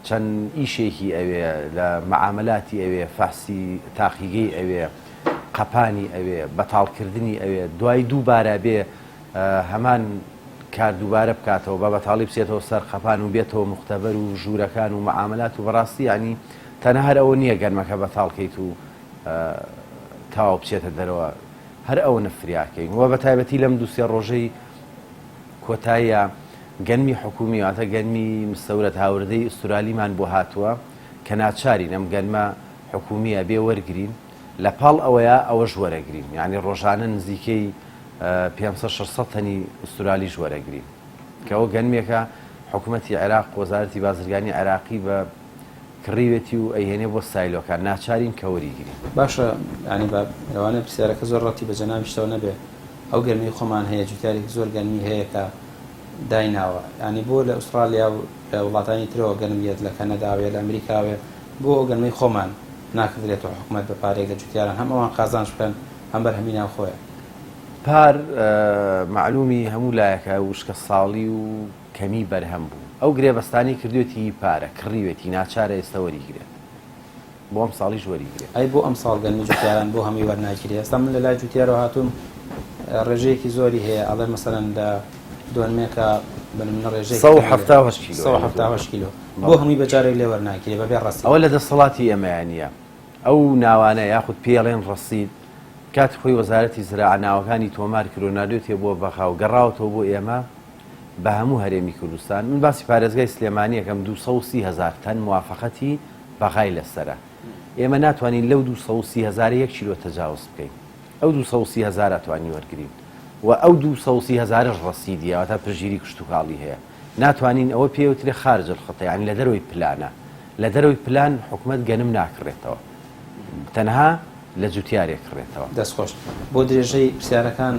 Speaker 5: چەند ئیشێکی ئەوێ لە مەعامەلاتی ئەوێ فەحسی تاقیگەی ئەوێ قەپانی ئەوێ بەتاڵکردنی ئەوێ دوای دووبارە بێ هەمان کار دووبارە بکاتەوە بە بەتاڵی بچێتەوە سەر قەپان و بێتەوە موختەبەر و ژوورەکان و مەعامەلات و بەڕاستی یانی تەنها هەر ئەوە نییە گەنمەکە بەتاڵ کەیت و تەواو بچێتە دەرەوە هەر ئەوەنە فریاکەین و بە تایبەتی لەم دوو سێ ڕۆژەی کۆتاییە گەنمی حکومی واتە گەنمی مستەورەد هاوردەی ئوسترالیمان بۆ هاتووە کە ناچارین ئەم گەنمە حکومیە بێ وەرگرین لە پاڵ ئەوەیا ئەوەش وەرەگرین یانی ڕۆژانە نزیکەی 500 600 تەنی ئوسترالیش وەرەگرین کە ئەوە گەنمێکە حکومەتی عێراق وەزارەتی بازرگانی عێراقی بە کڕیوێتی و ئەیهێنێ بۆ سایلۆکان ناچارین کە وەریگرین.
Speaker 1: باشە یانی با لەوانەیە پرسیارەکە زۆر ڕەتی بە جەنابیشتەوە نەبێ ئەو گەرمەی خۆمان هەیە جوتیارێکی زۆر گەنمی هەیە کە دایناوە یانی بۆ لە ئوسترالیا و لە وڵاتانی ترەوە گەنم یەت لە کەنەداوە یا لە ئەمریکاوێ بۆ ئەو گەنمەی خۆمان ناکردرێتەوە حکومەت بە پارەیەک لە جوتیاران هەم ئەوان قازانج بکەن هەم بەرهەمی ناوخۆیە.
Speaker 5: پار مەعلومی هەموو لایەکە وشکە ساڵی و کەمی بەرهەم بوو ئەو گرێبەستانەی کردوێتی هی پارە کڕیوێتی ناچارە ئێستا وەریگرێت بۆ ئەمساڵیش وەریگرێت.
Speaker 1: ئەی بۆ ئەمساڵ گەنمی جوتیاران بۆ هەمووی وەرناگیرێ ئێستا من لە لای جوتیارەوە هاتووم ڕێژەیەکی زۆری هەیە ئەڵێ مەسەلەن لە دۆنمێکە بە نمونە ڕێژەیەکی
Speaker 5: 178 کیلۆ
Speaker 1: 178 کیلۆ بۆ هەمووی بە جارێک لێ وەرناگیرێ بەبێ ڕەسید؟
Speaker 5: ئەوە لە دەسەڵاتی ئێمەیا نییە ئەو ناوانە یاخود پێی ئەڵێن ڕەسید کاتی خۆی وەزارەتی زراعە ناوەکانی تۆمار کردو ناردوێتیە بۆ بەغا و گەڕاوەتەوە بۆ ئێمە بە هەموو هەرێمی کوردستان من باسی پارێزگای سلێمانی ئەکەم 230 هەزار تەن موافەقەتی بەغای لەسەرە ئێمە ناتوانین لەو 230 هەزارە یەک کیلۆ تەجاوز بکەین ئەو 230 هەزارە توانی وەرگرین و ئەو 230 هەزارەش ڕەسیدیە واتە پشتگیری کشتوکاڵی هەیە ناتوانین ئەوە پێ وترێ خارج الخطە یانی لە دەرەوەی پلانە لە دەرەوەی پلان حکومەت گەنم ناکڕێتەوە تەنها لە جوتیارێک کڕێتەوە.
Speaker 1: دەست خۆش. بۆ درێژەی پرسیارەکان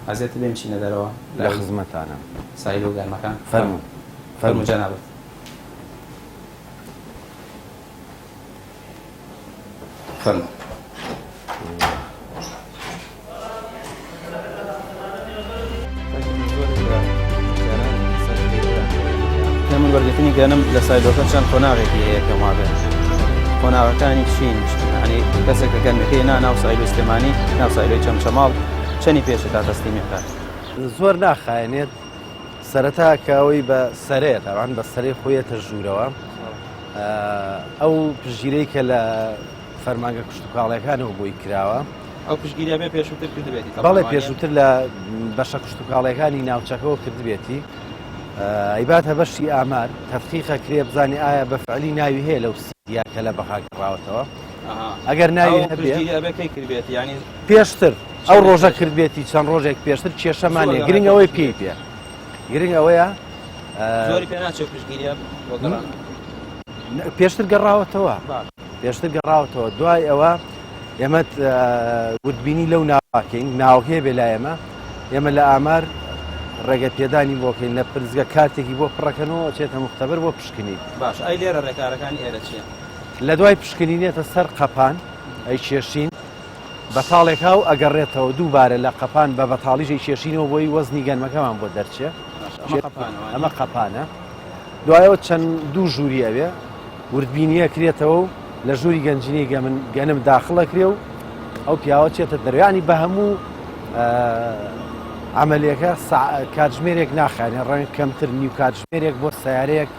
Speaker 1: ئەزیەتت بێم بچینە دەرەوە
Speaker 5: لە لای خزمەتانم.
Speaker 1: سایل و گەرمەکان.
Speaker 5: فەرموو.
Speaker 1: فەرموو جەنابت. فەرموو. من وەرگرتنی گەنم لە سایلۆکە چەند قۆناغێکی هەیە پێم وابێت قۆناغەکانی چین ینی کەسێک کە گەنمەکەی نا ناو سایلۆی سلێمانی ناو سایلۆی چەمچەماڵ چەنی پێشە تا تەسلیمی بکات
Speaker 5: زۆر ناخایەنێت سەرەتا کە ئەوەی بە سەرەیە تاوان بە سەرەی خۆیەتە ژوورەوە ئەو پشگیرەی کە لە فەرمانگە کشتتوکاڵەکانەوە بۆی کراوە
Speaker 1: ئەو پشتگیریە بێ پێشووتر کردبێتی
Speaker 5: بەڵێ پێشووتر لە بەشە کشتتوکاڵەکانی ناوچەکەەوە کردبێتی ئەیباتە بەشی ئامار تەفقیقە کرێ بزانانی ئایا بە فعلی ناوی هەیە لەو سیدیا کە لە بەغا گەڕاوەتەوە ئەگەر ناوی
Speaker 1: کردبێت ینی
Speaker 5: پێشتر ئەو ڕۆژە کردبێتی چەند ڕۆژێک پێشتر کێشەمانێ گرنگ ئەوەی پێی پێ گرنگ ئەوەیە
Speaker 1: زۆری پێ ناچێت پشتگیریە
Speaker 5: پێشتر گەڕاوەتەوە پێشتر گەڕاوەتەوە دوای ئەوە ئێمە وردبینی لەو ناوەکەین ناوەکەی بێ لای ئێمە ئێمە لە ئامار ڕێگە پێدانی بۆکەین لە پرزگە کارتێکی بۆ پڕەکەنەوە چێتە مختبر بۆ پشکنین
Speaker 1: باش ئەی لێرە ڕێکارەکانی ئێرە چییە؟
Speaker 5: لە دوای پشکنینێتە سەر قەپان ئەی کێشین بەتاڵێکا و ئەگەڕێتەوە دووبارە لە قەپان بە بەتاڵیش ئەی کێشینەوە بۆی وەزنی گەنمەکەمان بۆ دەرچێ ئەمە قەپانە. دوایەوە چەند دوو ژووری ئەوێ وردبینیە کرێتەوە و لە ژووری گەنجینەی گەمن گەنم داخڵەکرێ و ئەو پیاوە چێتە دەروانی بە هەموو عملیەکە کاتژمێرێک ناخانێ ڕەنگ کەمتر نیو کاتژمێرێک بۆ سیارەیەک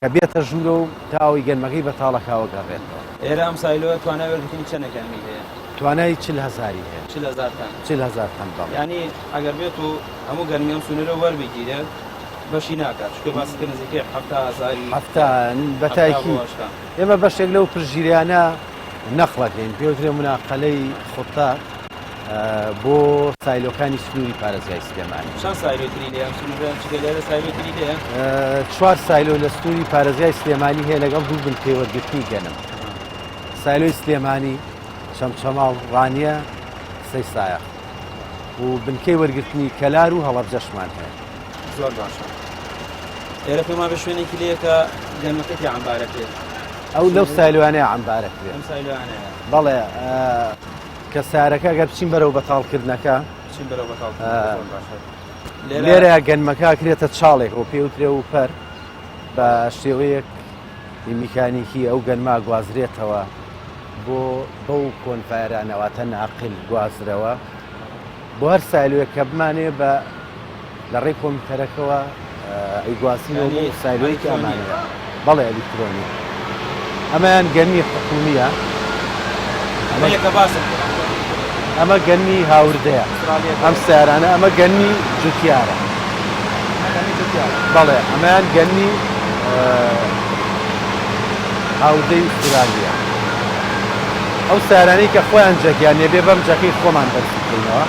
Speaker 5: کە بێتە ژوورە و تاوەی گەنمەکەی بەتاڵەکاوە گەڕێتەوە.
Speaker 1: ئێرە ئەم silo ە توانای وەرگرتنی چەنە گەنمی هەیە؟
Speaker 5: توانای 40 هەزاری هەیە.
Speaker 1: 40 هەزار تەن.
Speaker 5: 40 هەزار تەن بەڵێ.
Speaker 1: یانی ئەگەر بێت و هەموو گەنمی ئەم سنوورە وەربگیرێت بەشی ناکات چونکە باسی کرد نزیکەی 70 هەزاری
Speaker 5: 70 بە
Speaker 1: 70 بۆ
Speaker 5: تاکید
Speaker 1: 80.
Speaker 5: ئێمە بەشێک لەو پشتگیریانە نەقڵەکەین پێوترێ مناقەلەی خوتە بۆ silo کانی سنووری پارێزگای سلێمانی.
Speaker 1: چەند silo ی تری لێیە ئەم سنوورە؟ جگە لێرە silo ی تری لێیە؟
Speaker 5: چوار silo لە سنووری پارێزگای سلێمانی هەیە لەگەڵ دوو بنکەی وەرگرتنی گەنم. silo ی سلێمانی، چەمچەماڵ، ڕانیە، سەی سایەق و بنکەی وەرگرتنی کەلار و هەڵەبجەشمان هەیە.
Speaker 1: زۆر باشە. ئێرە پێم وابێ شوێنێکی لێیە کە گەنمەکە تیا عەمبارە کرێت.
Speaker 5: ئەو لەو silo یانەیە عەمبارە کرێت.
Speaker 1: ئەم silo یانەیە.
Speaker 5: بەڵێ. کە سارەکە گەر بچین بەرەو بەتاڵکردنەکە
Speaker 1: بچین بەرەو بەتاڵکردنەکە
Speaker 5: لێرە گەنمەکە کرێتە چاڵێک و پێوترێ و پەر بە شێوەیەک میکانیکی ئەو گەنما گوازرێتەوە بۆ بەو conveyor انەواتە ناقل گوازرەوە بۆ هەر silo ێک کە بمانێ بە لە ڕێی کۆمپیوتەرەکەوە ئەیگوازینەوە بۆ silo ی ئەمانەیە بەڵێ ئەلیکترۆنی ئەمەیان گەنمی حکومیە ئەمە گەنمی هاوردەیە ئەم سیارانە ئەمە گەنمی جوتیارە بەڵێ ئەمەیان گەنمی هاوردەی ئوسترالیە ئەو سارانەی کە خۆیان جەکیان نێبێ بەم جەکەی خۆمان بەرزی بکەینەوە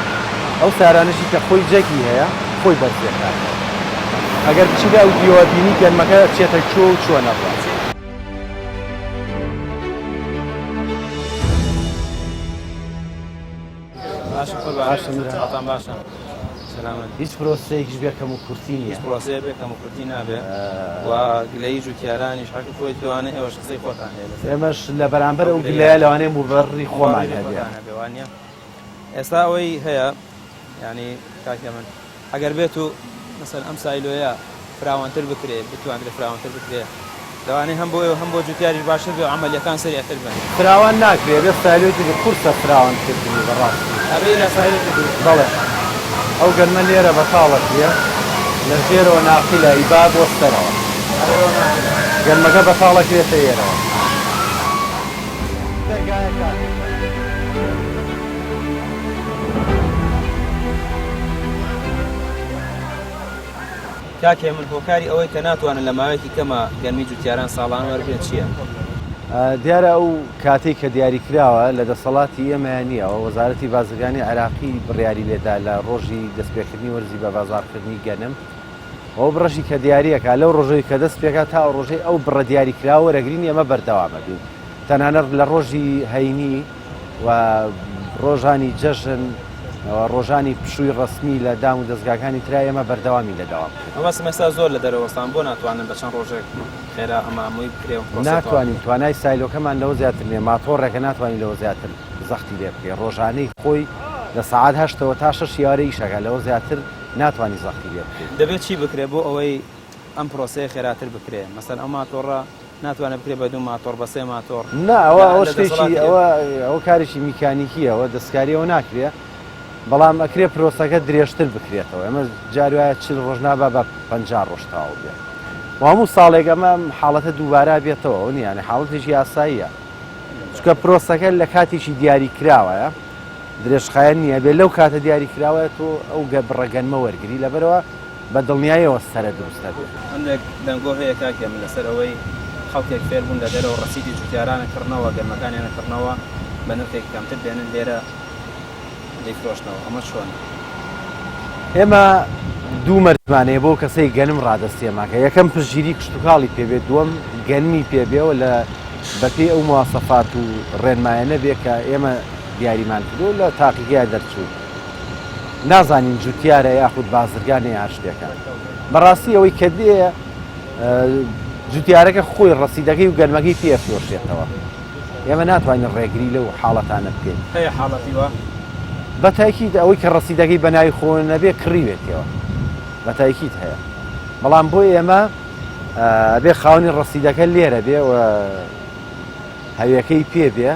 Speaker 5: ئەو سارانەشی کە خۆی جەکی هەیە خۆی بەرزیەکاتەوە ئەگەر بچیتە ئەو دیوە بینی گەنمەکە چێتە کوێ و چۆن ئەڕوات.
Speaker 1: باشە قوربان
Speaker 5: باشە میران.
Speaker 1: حاڵتان باشە سەلامەت.
Speaker 5: هیچ پرۆسەیەکیش بێ کەم و کورتی نییە.
Speaker 1: هیچ پرۆسەیە بێ کەم و کورتی نابێ و گلەیی جوتیارانیش حەقی خۆی لەوانەیە ئێوەش قسەی خۆتان هەیە لەسەر
Speaker 5: ئێمەش لە بەرامبەر
Speaker 1: ئەو
Speaker 5: ئەو
Speaker 1: گلەیە
Speaker 5: گلەیە لەوانەیە موبەرری خۆمان
Speaker 1: موبەرری
Speaker 5: هەبێ.
Speaker 1: خۆتان هەبێ وانییە؟ ئێستا ئەوەی هەیە یانی کاک هێمن ئەگەر بێت و مەسەلەن ئەم silo یە فراوانتر بکرێ بتواندرێ فراوانتر بکرێ لەوانەیە هەم بۆ ئێوە هەم بۆ جوتیاریش باشتر بێ و عەمەلیەکان سەریعتر بن.
Speaker 5: فراوان ناکرێ بێ silo ی تری قورسە فراوان کردنی بەڕاستی.
Speaker 1: ئەبێ لە silo ی تر دروست بکرێ.
Speaker 5: بەڵێ ئەو گەنمە لێرە بەتاڵە کرێ لە ژێرەوە ناقیلە ئیبا بۆ سەرەوە گەنمەکە بەتاڵە کرێتە ئێرەوە.
Speaker 1: کاک هێمن هۆکاری ئەوەی کە ناتوانن لە ماوەیەکی کەما گەنمی جوتیاران ساڵانە وەربگرن چییە؟
Speaker 5: دیارە ئەو کاتەی کە دیاریکراوە لە دەسەڵاتی ئێمەیا نییە، ئەوە وەزارەتی بازرگانی عێراقی بڕیاری لێدا لە ڕۆژی دەستپێکردنی وەرزی بەبازاڕکردنی گەنم، ئەو بڕەشی کە دیاریەکا لەو ڕۆژەی کە دەست پێکا تا ئەو ڕۆژەی ئەو بڕە دیاریکراوە وەرەگرین ئێمە بەردەوام ئەبین تەنانەت لە ڕۆژی هەینی و ڕۆژانی جەژن و ڕۆژانی پشووی ڕەسمی لە دام و دەزگاکانی ترا ئێمە بەردەوامین لە دەوام کردن.
Speaker 1: مەبەستم ئێستا زۆر لە دەرەوە وەستان بۆ ناتوانن بە چەند ڕۆژێک خێرا ئەمە ئەمەی بکرێ و پرۆسەی تەواو
Speaker 5: ناتوانین
Speaker 1: بکرێ؟
Speaker 5: توانای silo کەمان لەوە زیاتر نیە ماتۆڕێکە ناتوانین لەوە زیاتر زەختی لێ بکەین ڕۆژانەی خۆی لە سەعات هەشتەوە تا شەش ئێوارە ئیش ئەکات لەوە زیاتر ناتوانی زەختی لێ بکەی.
Speaker 1: دەبێت چی بکرێ بۆ ئەوەی ئەم پرۆسەیە خێراتر بکرێ؟ مەسەلەن ئەو ماتۆڕە ناتوانێت بکرێ بە دوو ماتۆڕ بە سێ ماتۆڕ؟
Speaker 5: نا ئەوە
Speaker 1: لە
Speaker 5: ئەوە
Speaker 1: لە
Speaker 5: شتێکی
Speaker 1: دەسەڵاتی
Speaker 5: ئەوە ئەوە کارێکی میکانیکییە ئەوە دەستکاری ئەوە ناکرێ بەڵام ئەکرێ پرۆسەکە درێژتر بکرێتەوە ئێمە جار وایە 40 ڕۆژ نابا بە 50 ڕۆژ تەواو بێ و هەموو ساڵێک ئەمە ئەم حاڵەتە دووبارە بێتەوە ئەوە نییە یانی حاڵەتێکی ئاساییە چونکە پرۆسەکە لە کاتێکی دیاری کراوەیە درێژخایەن نییە بێ لەو کاتە دیاری کراوە تۆ ئەو گە بڕە گەنمە وەرگری لەبەرەوە بە دڵنیایەوە سەرە دروست ئەبێ.
Speaker 1: هەندێک دەنگۆ هەیە کاک هێمن لەسەر ئەوەی خەڵکێک فێربوون لە دەرەوە ڕەسیدی جوتیاران ئەکڕنەوە گەنمەکانیان ئەکڕنەوە بە نرخێکی کەمتر دێنن لێرە دەیفرۆشنەوە ئەمە چۆنە؟
Speaker 5: ئێمە دوو مەرجمان هەیە بۆ کەسەی گەنم ڕادەستی ئێمە کە یەکەم پشتگیری کشتوکاڵی پێ بێت دووەم گەنمی پێ بێ و لە بەپێی ئەو مواسەفات و ڕێنمایانە بێ کە ئێمە دیاریمان کردووە لە تاقیگەیە دەرچوو نازانین جوتیارە یاخود بازرگانە یا هەر شتێکە بەڕاستی ئەوەی کە دێ جوتیارەکە خۆی ڕەسیدەکەی و گەنمەکەی پێ ئەفرۆشێتەوە ئێمە ناتوانین ڕێگری لەو حاڵەتانە بکەین.
Speaker 1: هەیە حاڵەتی وا؟
Speaker 5: بە تاکید ئەوەی کە ڕەسیدەکەی بە ناوی خۆ نەبێ کڕیوێتیەوە بە تاکید هەیە بەڵام بۆ ئێمە. ئەبێ خاوەنی ڕەسیدەکە لێرە بێ و هەویەکەی پێ بێ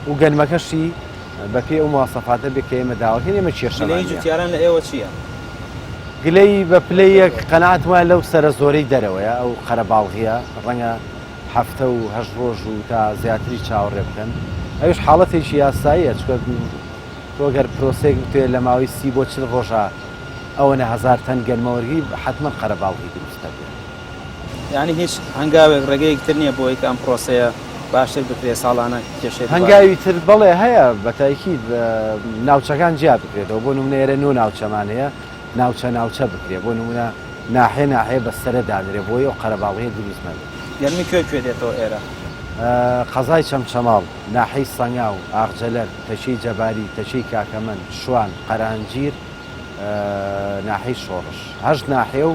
Speaker 5: و گەنمەکەشی بە پێی ئەو مواسەفاتە بێ کە ئێمە داواکەین ئێمە کێشەمان
Speaker 1: گلەیی
Speaker 5: نییە.
Speaker 1: جوتیاران لە ئێوە چییە؟
Speaker 5: گلەیی بە پلەی یەک قەناعەت وایە لەو سەرە زۆرەی دەرەوەیە، ئەو قەرەباڵغییە ڕەنگە هەفتە و هەشت ڕۆژ و تا زیاتری چاوەڕێ بکەن، ئەویش حاڵەتێکی یاساییە، چونکە تۆ گەر پرۆسەیەک بتەوێت لە ماوەی 30 بۆ 40 ڕۆژا ئەوەنە هەزار تەن گەنمە وەرگری حەتمەن قەرەباڵغی دروست دەبێت.
Speaker 1: یانی هیچ هەنگاوێک ڕێگەیەکی تر نییە بۆ ئەوەی کە ئەم پرۆسەیە باشتر بکرێت ساڵانە کێشەی دووبارە.
Speaker 5: هەنگاوی تر بەڵێ هەیە بەتاکید ناوچەکان جیا بکرێتەوە بۆ نمونە ئێرە نۆ ناوچەمان هەیە ناوچە ناوچە بکرێ بۆ نمونە ناحیە ناحیە بە سەرە دانرێ بۆی ئەو قەرەباڵغیە دروست نەبێ.
Speaker 1: گەرمی کوێ کوێ دێتەوە ئێرە؟
Speaker 5: قەزای چەمچەماڵ، ناحیەی سەنگاو، ئاغجەلەر، تەکیەی جەباری، تەکیەی کاکەمەند، شوان، قەرانجیر، ناحیەی شۆڕش. هەشت ناحیە و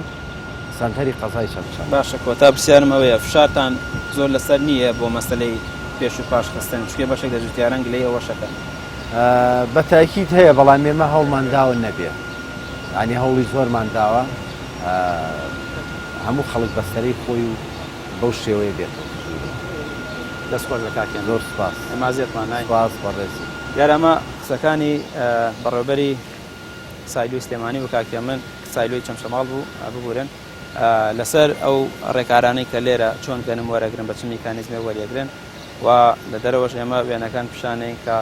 Speaker 5: سەنتەری قەزای چەمچەماڵ.
Speaker 1: باشە کۆتا پرسیارم ئەوەیە فشارتان زۆر لەسەر نییە بۆ مەسەلەی پێش و پاش خستن چونکە بەشێک لە جوتیاران گلەیی ئەوەش ئەکەن؟
Speaker 5: بە تاکید هەیە بەڵام ئێمە هەوڵمان داوە نەبێ یانی هەوڵی زۆرمان داوە هەموو خەڵک بە سەرەی خۆی و بەو شێوەیە بێتەوە ژوورێ.
Speaker 1: دەست خۆش بێ کاک هێمن.
Speaker 5: زۆر سوپاس.
Speaker 1: ئێمە ئەزیەتمان ناین.
Speaker 5: سوپاس بەڕێزی.
Speaker 1: دیارە ئەمە قسەکانی بەڕێوەبەری سایلۆی سلێمانی بوو کاک هێمن سایلۆی چەمچەماڵ بوو ببورن لەسەر ئەو ڕێکارانەی کە لێرە چۆن گەنم وەرەگرن بە چ میکانیزمێک وەریەگرن و لە دەرەوەش ئێمە وێنەکان پیشانەین کە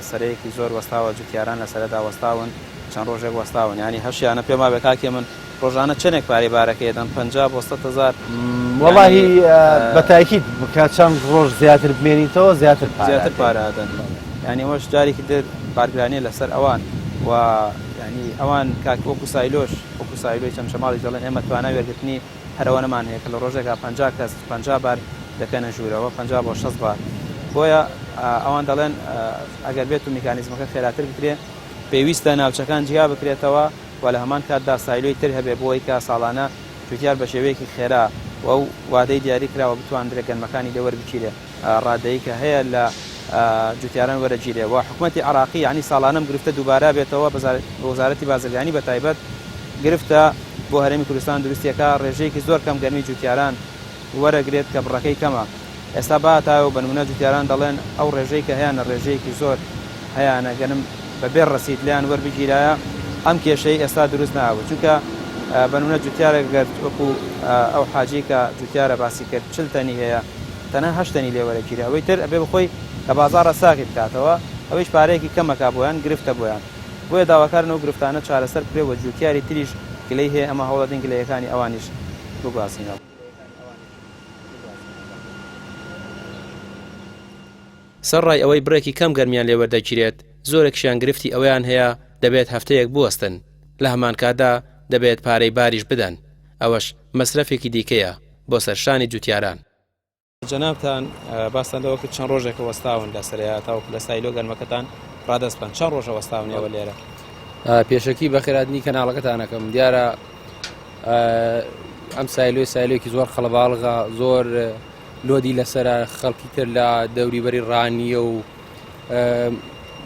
Speaker 1: سەرەیەکی زۆر وەستاوە جوتیاران لە سەرەدا وەستاون چەند ڕۆژێک وەستاون ینی هەشیانە پێم وابێ کاکێ من ڕۆژانە چەندێک پارەی بارەکەی دەن 50 بۆ 100 هزار
Speaker 5: وەڵاهی بە تاکید کە چەند ڕۆژ زیاتر بمێنیتەوە زیاتر پارە
Speaker 1: زیاتر پارە دەن یعنی ئەوەش جارێکی تر بارگرانیە لەسەر ئەوان و یعنی ئەوان کاک وەکو سایلۆش وەکو سایلۆی چەمچەماڵیش دەڵێن ئێمە توانای وەرگرتنی هەر ئەوەنەمان هەیە کە لە ڕۆژێکا 50 کەس 50 بار دەکەنە ژوورەوە 50 بۆ 60 بار بۆیە ئەوان دەڵێن ئەگەر بێت و میکانیزمەکە خێراتر بکرێ پێویستە ناوچەکان جیا بکرێتەوە و لە هەمان کاتدا سایلۆی تر هەبێ بۆ ئەوەی کە ساڵانە جوتیار بە شێوەیەکی خێرا و ئەو وادەی دیاری کراوە بتواندرێ گەنمەکانی لێ وەربگیرێ. ڕادەی کە هەیە لە جوتیاران وەرەگیرێ و حکومەتی عێراقی یانی ساڵانە ئەم گرفتە دووبارە بێتەوە بە وەزارەتی بازرگانی بە تایبەت گرفتە بۆ هەرێمی کوردستان دروستیەکە ڕێژەیەکی زۆر کەم گەرمی جوتیاران وەرەگرێت کە بڕەکەی کەمە ئێستا باتایەوە بە نمونە جوتیاران دەڵێن ئەو ڕێژەی کە هەیانە ڕێژەیەکی زۆر هەیانە گەنم بە بێ ڕەسید لێیان وەربگیرایە ئەم کێشەی ئێستا دروست نابوو چونکە بە نمونە جوتیارێک گەر وەکو ئەو حاجی کە جوتیارە باسی کرد 40 تەنی هەیە تەنها هەشت تەنی لێ وەرەگیرێ ئەوەی تر ئەبێ بخۆی لە بازاڕا ساغی بکاتەوە ئەویش پارەیەکی کەمەکا بۆیان گرفتە بۆیان بۆیە داواکارن ئەو گرفتانە چارەسەر بکرێ و جوتیاری تریش گلەی هەیە ئەمە هەوڵەدەین گلەیەکانی ئەوانیش بگوازینەوە.
Speaker 2: سەرڕای ئەوەی بڕێکی کەم گەرمیان لێ وەردەگیرێت، زۆرێکشیان گرفتی ئەوەیان هەیە دەبێت هەفتەیەک بوەستن، لە هەمانکاتدا دەبێت پارەی باریش بدەن، ئەوەش مەسرەفێکی دیکەیە بۆ سەر شانی جوتیاران.
Speaker 1: جەنابتان باستان لەوە کرد چەند ڕۆژێکە وەستاون لە سەرەیا تاوەکو لە سایلۆ گەرمەکەتان ڕادەست بکەن، چەند ڕۆژە وەستاون ئێوە لێرە؟
Speaker 6: پێشەکی بەخێرهاتنی کەناڵەکەتان ئەکەم، دیارە ئەم سایلۆی سایلۆیەکی زۆر قەڵەباڵغە، زۆر load ی لەسرە خەڵکی تر لە دەوری بەری ڕانیە و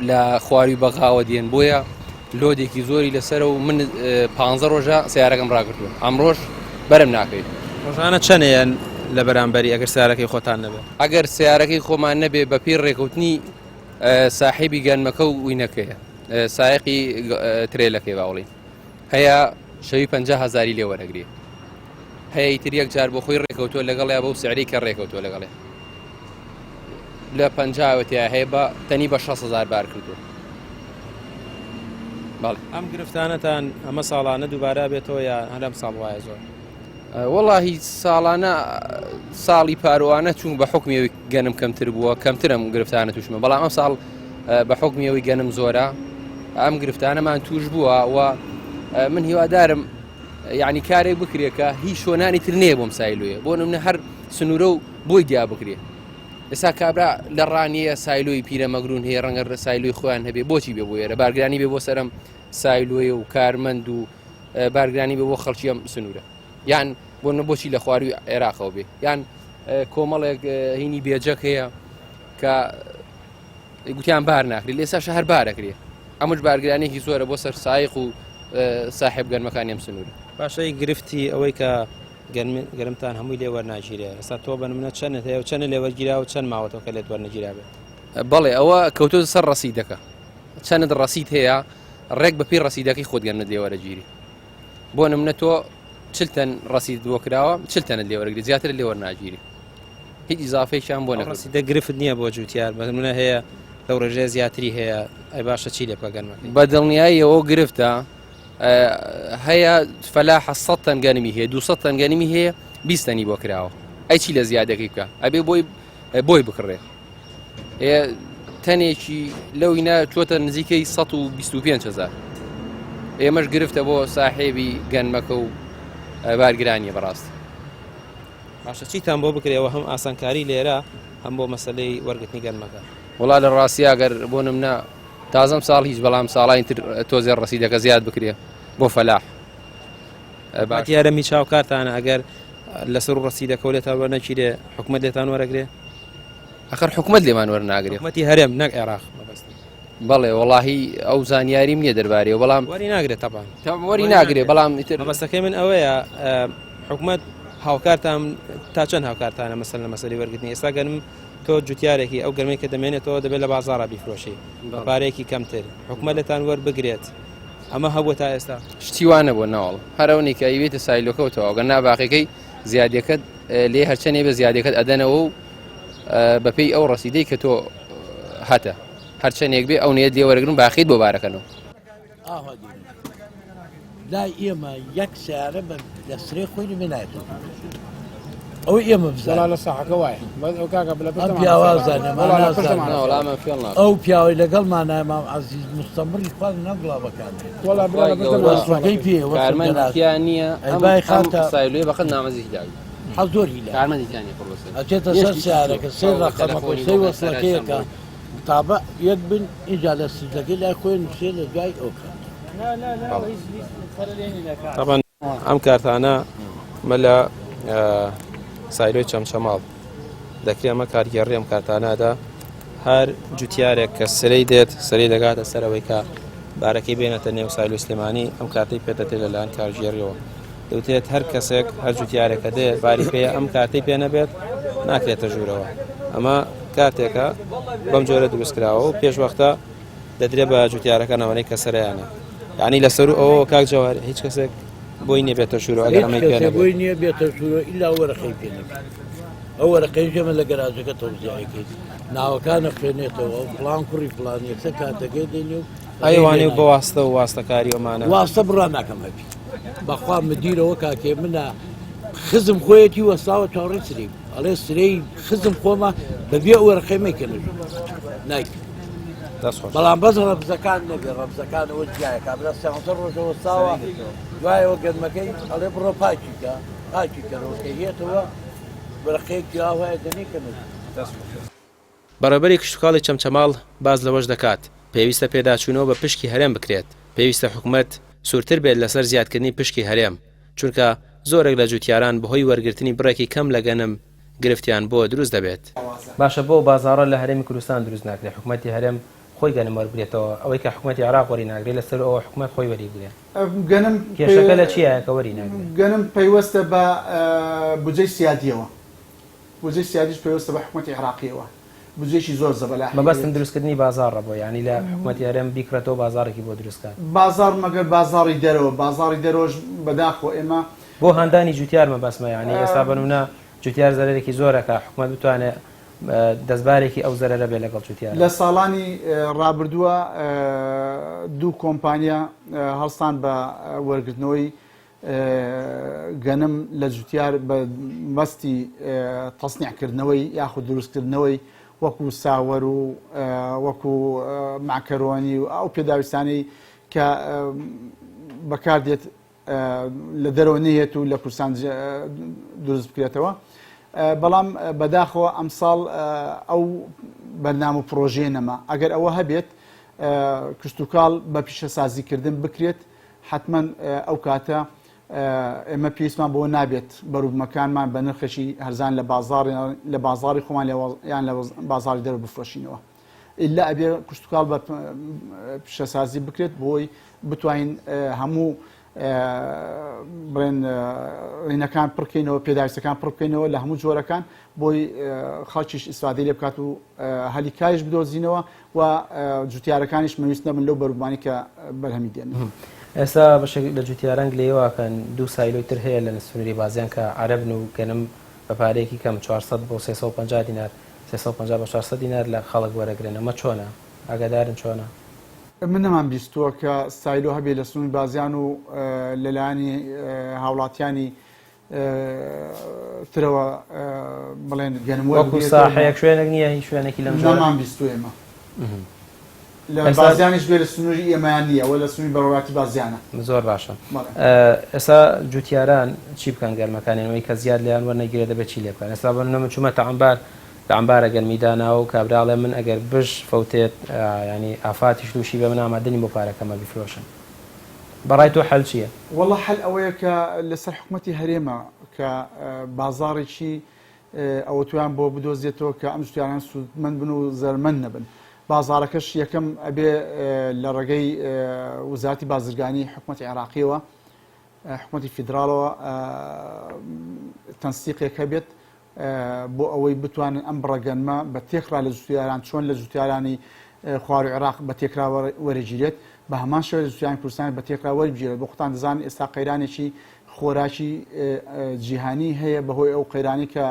Speaker 6: لە خواروی بەغاوە دێن بۆیە load ێکی زۆری لەسەر و من پ ڕۆژە سیارەکەم ڕاگرتووە ئەمڕۆژ بەرم ناکەیت.
Speaker 1: ڕۆژانە چەنەیەن لە بەرامبەری ئەگەر سیارەکەی خۆتان نەبێت؟
Speaker 6: ئەگەر سیارەکەی خۆمان نەبێ بە پێی ڕێکەوتنی ساحێبی گەنمەکە و وینەکەیە سایقی ترێلەکەی باوڵین هەیە شەوی 50 هزاری لێ وەرەگری هەیە ئیتر یەک جار بۆ خۆی ڕێکەوتووە لەگەڵیا بەو سعری کە ڕێکەوتووە لەگەڵێ لە پەنجاوە تیا هەیە بە تەنی بە 6 هزار بار کردو
Speaker 1: بەڵێ ئەم گرفتانەتان ئەمە ساڵانە دووبارە بێتەوە یا هەر ئەم ساڵ وایە زۆر؟
Speaker 6: وەڵاهی ساڵانە ساڵی پاروانە چوون بە حکمی ئەوەی گەنم کەمتر بووە کەمترم گرفتانە تووشمە بەڵام ئەم ساڵ بە حکمی ئەوەی گەنم زۆرە ئەم گرفتانەمان توش بووە و من هیوادارم یعنی کارێک بکرێت کە هیچ شۆنانی تر نییە بۆم سایلوێ بۆ نمونە هەر سنوورە و بۆی دیا بکرێ ئێستا کابرا لە ڕانیە سایلۆی پیرە مەگرون هەیە ڕەنگە سایلۆی خۆیان هەبێ بۆچی بێ بۆ ئێرە بارگرانی بێ بۆ سەرم سایلۆیە و کارمەند و بارگرانی بێ بۆ خەڵکی ئەم سنوورە یان بۆ نە بۆچی لە خواروی عێراقەوە بێ یان کۆمەڵێک هینی بێجەک هەیە کە گوتیان بار ناکرێت لێسا شەهر بارەکرێ ئەمەش بارگرانێکی زۆرە بۆ سەر سایق و ساحێب گەرمەکانی ئەم سنوورە.
Speaker 1: باشە گرفتی ئەوەی کە گەرمتان هەمووی لێ وەرناگیرێ ئێستا تۆ بە نمونە چەندت هەیە و چەند لێ وەرگیرا و چەند ماوەتەوە کە لێت وەرنەگیرابێت؟
Speaker 6: بەڵێ ئەوە کەوتۆتە سەر ڕەسیدەکە چەندت ڕەسید هەیە ڕێک بەپێی ڕەسیدەکەی خۆت گەنمت لێ وەرەگیری بۆ نمونە تۆ چلتەن ڕەسید بۆ کراوە چلتەنت لێ وەرگری زیاتر لێ وەرناگیری هیچ ئیزافەیەکیان بۆ نەکردووە.
Speaker 1: ڕەسیدە گرفت نییە بۆ جوتیار بە نمونە هەیە لەو ڕێژەیە زیاتری هەیە ئەی باشە چی لێ بکە گەنمەکەی؟
Speaker 6: بە دڵنیاییەوە گرفتە هەیە فەلاحە 100 تەن گەنمی هەیە 200 تەن گەنمی هەیە 20 تەنی بۆ کراوە ئەی چی لە زیادەکەی بکە ئەبێ بۆی بۆی بکڕێ تەنێکی لەوینە چۆتە نزیکەی 125 هزار ئێمەش گرفتە بۆ ساحێبی گەنمەکە و بارگرانیە بەڕاستی.
Speaker 1: باشە چیتان بۆ بکرێەوە هەم ئاسانکاری لێرە هەم بۆ مەسلەی وەرگرتنی گەنمەکە؟
Speaker 6: وڵا لە ڕاستیا گەر بۆ نمونە تازەم ساڵ هیچ بەڵام ساڵانی تر تۆزێ ڕەسیدەکە زیاد بکرێ بۆ فەلاح
Speaker 1: باش دیارە می چاوکارتانە ئەگەر لەسەر ڕەسیدەکە و لێتان وەرنەگیرێ حکومەت لێتان وەرەگرێ؟
Speaker 6: ئەخر حکومەت لێمان وەرناگرێ.
Speaker 1: حکومەتی هەرێم نەک عێراق مەبەستم.
Speaker 6: بەڵێ وەڵاهی ئەو زانیاریم نییە دەربارەیەوە بەڵام
Speaker 1: وەری ناگرێت تەبان.
Speaker 6: وەری ناگرێ بەڵام ئیتر
Speaker 1: مەبەستەکەی من ئەوەیە حکومەت هاوکارتان تا چەند هاوکارتانە مەسەل لە مەسەلی وەرگرتنی ئێستا گەنم تۆ جوتیارێکی ئەو گەرمەی کە دەمێنێتەوە دەبێت لە بازاڕا بیفرۆشی بە پارەیەکی کەمتر حکومەت لێتان وەربگرێت ئەمە هەبووە تا ئێستا؟
Speaker 6: شتی وا نەبووە نەوەڵا هەر ئەو نیکە ئەیبێتە سایلۆکەوە تەواو گەر نا باقیەکەی زیادەکەت لێ هەرچەنێ بە زیادەکەت ئەدەنەوە و بەپێی ئەو ڕەسیدەی کە تۆ هەتە هەرچەنێک بێ ئەو نێت لێ وەرەگرن باقیت بۆ بارەکەنەوە.
Speaker 7: ئاوا دێنن لای ئێمە یەک سیارە بە دەسترێ خۆی نەبێ نایەتەوە ئەوەی ئێمە بزانین
Speaker 8: لە ساحەکە وایە بەس ئەو کاکە بلە
Speaker 7: ئەم پیاوە زانێ ما نازانێ ئەو پیاوەی لەگەڵمانە مام عەزیز مستەمڕی خوا لەناو گڵاوەکان بێت
Speaker 8: وەڵا برا لە پشتەمان
Speaker 7: وەسڵەکەی پێ وەسڵ
Speaker 6: کارمەند
Speaker 7: گەلاس
Speaker 6: تیا نییە
Speaker 7: ئەی
Speaker 6: ئەم
Speaker 7: بای
Speaker 6: ئەم
Speaker 7: خاتە
Speaker 6: سایلۆیە بەقەد نامەزی هیلاوی
Speaker 7: حەز زۆر هیلاک
Speaker 6: کارمەندی تیا نییە قوڕبەسەر
Speaker 7: ئەچێتە سەر سیارەکە سێ ڕەقەمەکە و سێ وەسڵەکەیەکە متابع یەک بن ئینجا لە سجلەکەی لای خۆی نووسێ لە دوای ئەو کاتە.
Speaker 1: تەبعەن ئەم کارتانە مە لە سایلۆی چەمچەماڵ دەکرێ ئەمە کارگێڕی ئەم کارتانەدا هەر جوتیارێک کە سرەی دێت سەری دەگاتە سەرەوەی کە بارەکەی بێنێتە نێو سایلۆی سلێمانی ئەم کارتەی پێدەتێت لەلایەن کارگێڕیەوە دەوترێت هەر کەسێک هەر جوتیارێکە دێ باری پێ ئەم کارتەی پێ نەبێت ناکرێتە ژوورەوە ئەمە کارتێکە بەم جۆرە دروستکراوە و پێش وەختە دەدرێت بە جوتیارەکان ئەوانەی کە سەرەیانە یعنی لەسەر ئەوە کاک جەوهر هیچ کەسێک بۆی نییە بێتە ژوورەوە ئەگەر ئەمەی پێ نەبێت
Speaker 7: بۆی نییە بێتە ژوورەوە ئیلا وەرەقەی پێ نەبێت ئەو وەرەقەی ئێمە لە گەراجەکە تەوزیعەکەین ناوەکانە خوێنێتەوە ئەو فڵان کوڕی فڵان یەکسەر کارتەکەی دێنێ و
Speaker 1: ئەیوانەی و بە واستە و واستەکاری ئەمانە
Speaker 7: واستە بڕا ناکەم هەبی بەخوا مدیرەوە کاکێ منە خزم خۆیەتی وەستاوە چاوەڕێی سرەی بوو ئەڵێ سرەی خزم خۆمە بەبێ ئەو وەرەقەی مەیکە لە ژوور نایکە
Speaker 1: دەست خۆش
Speaker 7: بەڵام بەس ڕەبزەکان نەبێ ڕەبزەکانەوە جیایە کابرا سیانزە ڕۆژە وەستاوە دوایەوە گەنمەکەی ئەڵێ بڕۆ پاکی کە پاکی کەرەوە کە هێتەوە وەرەقەیەکی ئاوایە دەنێ کە نەبێ
Speaker 1: دەست خۆش.
Speaker 2: بەڕێوبەری کشتوکاڵی چەمچەماڵ باس لەوەش دەکات، پێویستە پێداچوونەوە بە پشکی هەرێم بکرێت، پێویستە حکومەت سوورتر بێت لەسەر زیادکردنی پشکی هەرێم، چونکە زۆرێک لە جوتیاران بەهۆی وەرگرتنی بڕێکی کەم لە گەنم گرفتیان بۆ دروست دەبێت.
Speaker 1: باشە بۆ بازاڕە لە هەرێمی کوردستان دروست ناکرێت حکومەتی هەرێم خۆی گەنم وەربگرێتەوە ئەوەی کە حکومەتی عێراق وەری ناگرێت لەسەر ئەوە حکومەت خۆی وەری بگرێت
Speaker 4: گەنم
Speaker 1: کێشەکە لە چیایە کە وەری ناگرێت؟
Speaker 4: گەنم پەیوەستە بە بودجەی سیادیەوە بودجەی سیادیش پەیوەستە بە حکومەتی عێراقیەوە، بودجەیەکی زۆر زەبەلاحی
Speaker 1: مەبەستم دروستکردنی بازاڕە بۆ یانی لە حکومەتی هەرێم بیکڕێتەوە بازاڕێکی بۆ دروست کات.
Speaker 4: بازاڕ مەگەر بازاڕی دەرەوە، بازاڕی دەرەوەش بەداخەوە ئێمە.
Speaker 1: بۆ هاندانی جوتیار مەبەستمە یانی ئێستا بەنمونە جوتیار زەرەرێکی زۆر ئەکا حکومەت بتوانێ دەستبارێکی ئەو زەرەرە بێ لەگەڵ جوتیارا.
Speaker 4: لە ساڵانی ڕابردووە دوو کۆمپانیا هەڵسان بە وەرگرتنەوەی گەنم لە جوتیار بە مەستی تەسنیع کردنەوەی یاخود دروستکردنەوەی وەکو ساوەر و وەکو مەعکەرۆنی و ئەو پێداویستانەی کە بەکاردێت لە دەرەوە نەیەت و لە کوردستان دروست بکرێتەوە بەڵام بەداخەوە ئەمساڵ ئەو بەرنامە و پرۆژەیە نەما ئەگەر ئەوە هەبێت کشتتوکاڵ بە پیشەسازیکردن بکرێت حەتمەن ئەو کاتە ئێمە پێویستمان بەوە نابێت بەروبومەکانمان بە نرخێکی هەرزان لە بازاڕ لە بازاڕی خۆمان یان لە بازاڕی دەرەوە بفرۆشینەوە ئیلا ئەبێ کشتوکاڵ بە پیشەسازی بکرێت بۆی بتوانین هەموو. بڵێن ڕینەکان پڕکەینەوە پێداویستەکان پڕ بکەینەوە لە هەموو جۆرەکان بۆی خەڵکیش ئیسفادەی لێ بکات و هەلی کاریش بدۆزینەوە و جوتیارەکانیش مەویست نەبن لەو بەروبوومانەی کە بەرهەمی دێنن.
Speaker 2: ئێستا بەشێک لە جوتیاران گلەیی واکەن دوو silo ی تر هەیە لە سنووری بازیان کە عەرەبن و گەنم بە پارەیەکی کەم 400 بۆ 350 دینار 350 بۆ 400 دینار لە خەڵک وەرەگرن ئەمە چۆنە؟ ئاگادارن چۆنە؟
Speaker 4: من نەمان بیستووە کە silo هەبێ لە سنووری بازیان و لەلایەنی هاوڵاتیانی ترەوە بڵێن گەنم
Speaker 2: وەکو ساحەیەک شوێنێک نییە هیچ شوێنێکی لەم جۆرە
Speaker 4: نەمان بیستووە ئێمە لە بازیانیش بێ لە سنووری ئێمەیان نییە وە لە سنووری بەڕێوەبەرایەتی بازیانە.
Speaker 2: زۆر باشە ئێستا جوتیاران چی بکەن گەرمەکانیان ئەوەی کە زیاد لێیان وەرنەگیرێت دەبێت چی لێ بکەن ئێستا بۆ نمونە من چوومەتە عەمبار لە عەمبارە گەرمی داناوە و کابرا ئەڵێ من ئەگەر بش فەوتێت یانی ئافاتیش تووشی بێ من ئامادە نیم بۆ پارەکەمە بیفرۆشم بەڕای تۆ حەل چییە؟
Speaker 4: وەڵا حەل ئەوەیە کە لەسەر حکومەتی هەرێمە کە بازاڕێکی ئەوەتۆیان بۆ بدۆزێتەوە کە ئەم جوتیاران سوودمەند بن و زەرمەند نەبن. بازاڕەکەش یەکەم ئەبێ لە ڕێگەی وزارەتی بازرگانی حکومەتی عێراقیەوە حکومەتی فیدراڵەوە تەنسیقێک هەبێت بۆ ئەوەی بتوانن ئەم بڕە گەنمە بە تێکڕا لە جوتیاران چۆن لە جوتیارانی خواروی عێراق بە تێکرا وەرەگیرێت بە هەمان شێوە لە جوتیارانی کوردستان بە تێکرا وەربگیرێت بۆ خۆتان دەزانن ئێستا قەیرانێکی خۆراکی جیهانی هەیە بەهۆی ئەو قەیرانی کە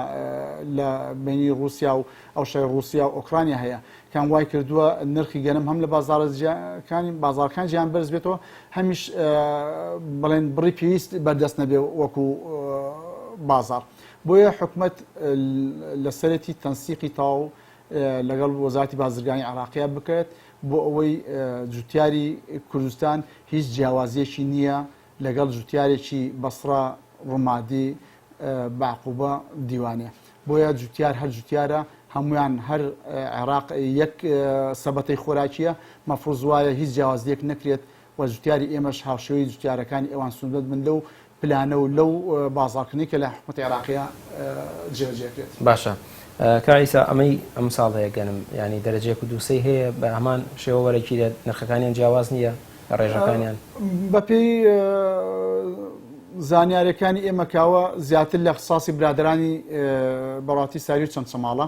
Speaker 4: لە بینی رووسیا و ئەو شەڕی رووسیا و ئۆکرانیا هەیە کام وای کردووە نرخی گەنم هەم لە بازاڕەکانی بازاڕەکان جیهان بەرز بێتەوە هەمیش بڵێن بڕی پێویست بەردەست نەبێ وەکو بازاڕ. بۆیە حکومەت لەسەرێتی تەنسیقی تەواو لەگەڵ وەزارەتی بازرگانی عێراقیا بکرێت بۆ ئەوەی جوتیاری کوردستان هیچ جیاوازیەکی نییە لەگەڵ جوتیارێکی بەسڕە، ڕومادی، بەعقوبە، دیوانیە. بۆیە جوتیار هەر جوتیارە، هەموویان هەر عێراق یەک سەبەتەی خۆراکیە، مەفروز وایە هیچ جیاوازیەک نەکرێت و جوتیاری ئێمەش هاوشێوەی جوتیارەکانی ئەوان سوودمەند بن لەو پلانە و لەو بازاڕکردنەی کە لە حکومەتی عێراقیە جێبەجێ ئەکرێت.
Speaker 2: باشە کاک عیسا ئەمەی ئەمساڵ هەیە گەنم یانی دەرەجە یەک و دوو سێی هەیە بە هەمان شێوە وەرەگیرێت نرخەکانیان جیاواز نییە ڕێژەکانیان؟
Speaker 4: بەپێی زانیاریەکانی ئێمە کاوە زیاتر لە اختصاصی برادەرانی بەڕاتی ساری و چەمچەماڵە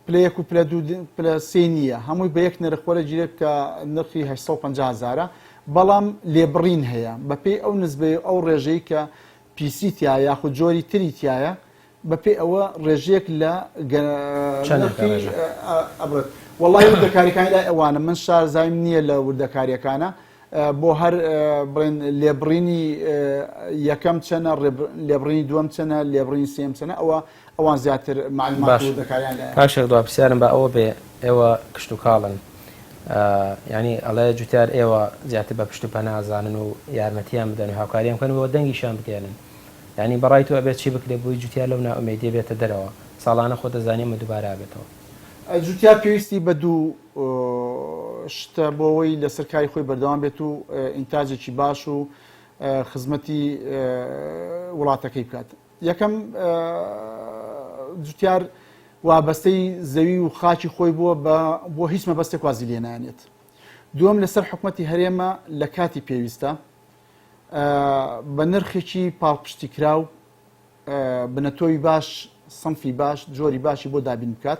Speaker 4: پلە یەک و پلە دوو پلە سێ نییە هەمووی بە یەک نرخ وەرەگیرێت کە نرخی 850 هەزارە بەڵام لێبڕین هەیە بەپێی ئەو نزبەی ئەو ڕێژەی کە پیسی تایە یاخود جۆری تری تایە بەپێی ئەوە ڕێژەیەک لە نرخی ئەبڕێت وەڵی وردەکاریەکانی لای ئەوانە من شارزایم نییە لە وردەکاریەکانە بۆ هەر بڵێن لێبڕینی یەکەم چەنە لێبڕینی دووەم چەنە لێبڕینی سێم چەنە ئەوە ئەوان زیاتر معلومات و وردەکاریان لایە.
Speaker 2: کاک شێخ دوا پرسیارم با ئەوە بێ ئێوە کشتوکاڵن یانی ئەڵێ جوتیار ئێوە زیاتر بە پشت و پەنا زانن و یارمەتیان بدەن و هاوکاریان بکەن و دەنگیشیان بگەیەنن یانی بەڕای تۆ ئەبێت چی بکرێ بۆی جوتیار لەو نائومێدیە بێتە دەرەوە ساڵانە خۆت دەزانی ئەمە دووبارە ئەبێتەوە.
Speaker 4: جوتیار پێویستی بە دوو شتە بۆ ئەوەی لەسەر کاری خۆی بەردەوام بێت و ئینتاجێکی باش و خزمەتی وڵاتەکەی بکات. یەکەم جوتیار وابەستەی زەوی و خاکی خۆی بووە بە بۆ هیچ مەبەستێک وازی لێ نانێت. دووەم لەسەر حکومەتی هەرێمە لە کاتی پێویستە بە نرخێکی پاڵپشتیکراو بنەتۆوی باش سنفی باش جۆری باشی بۆ دابین بکات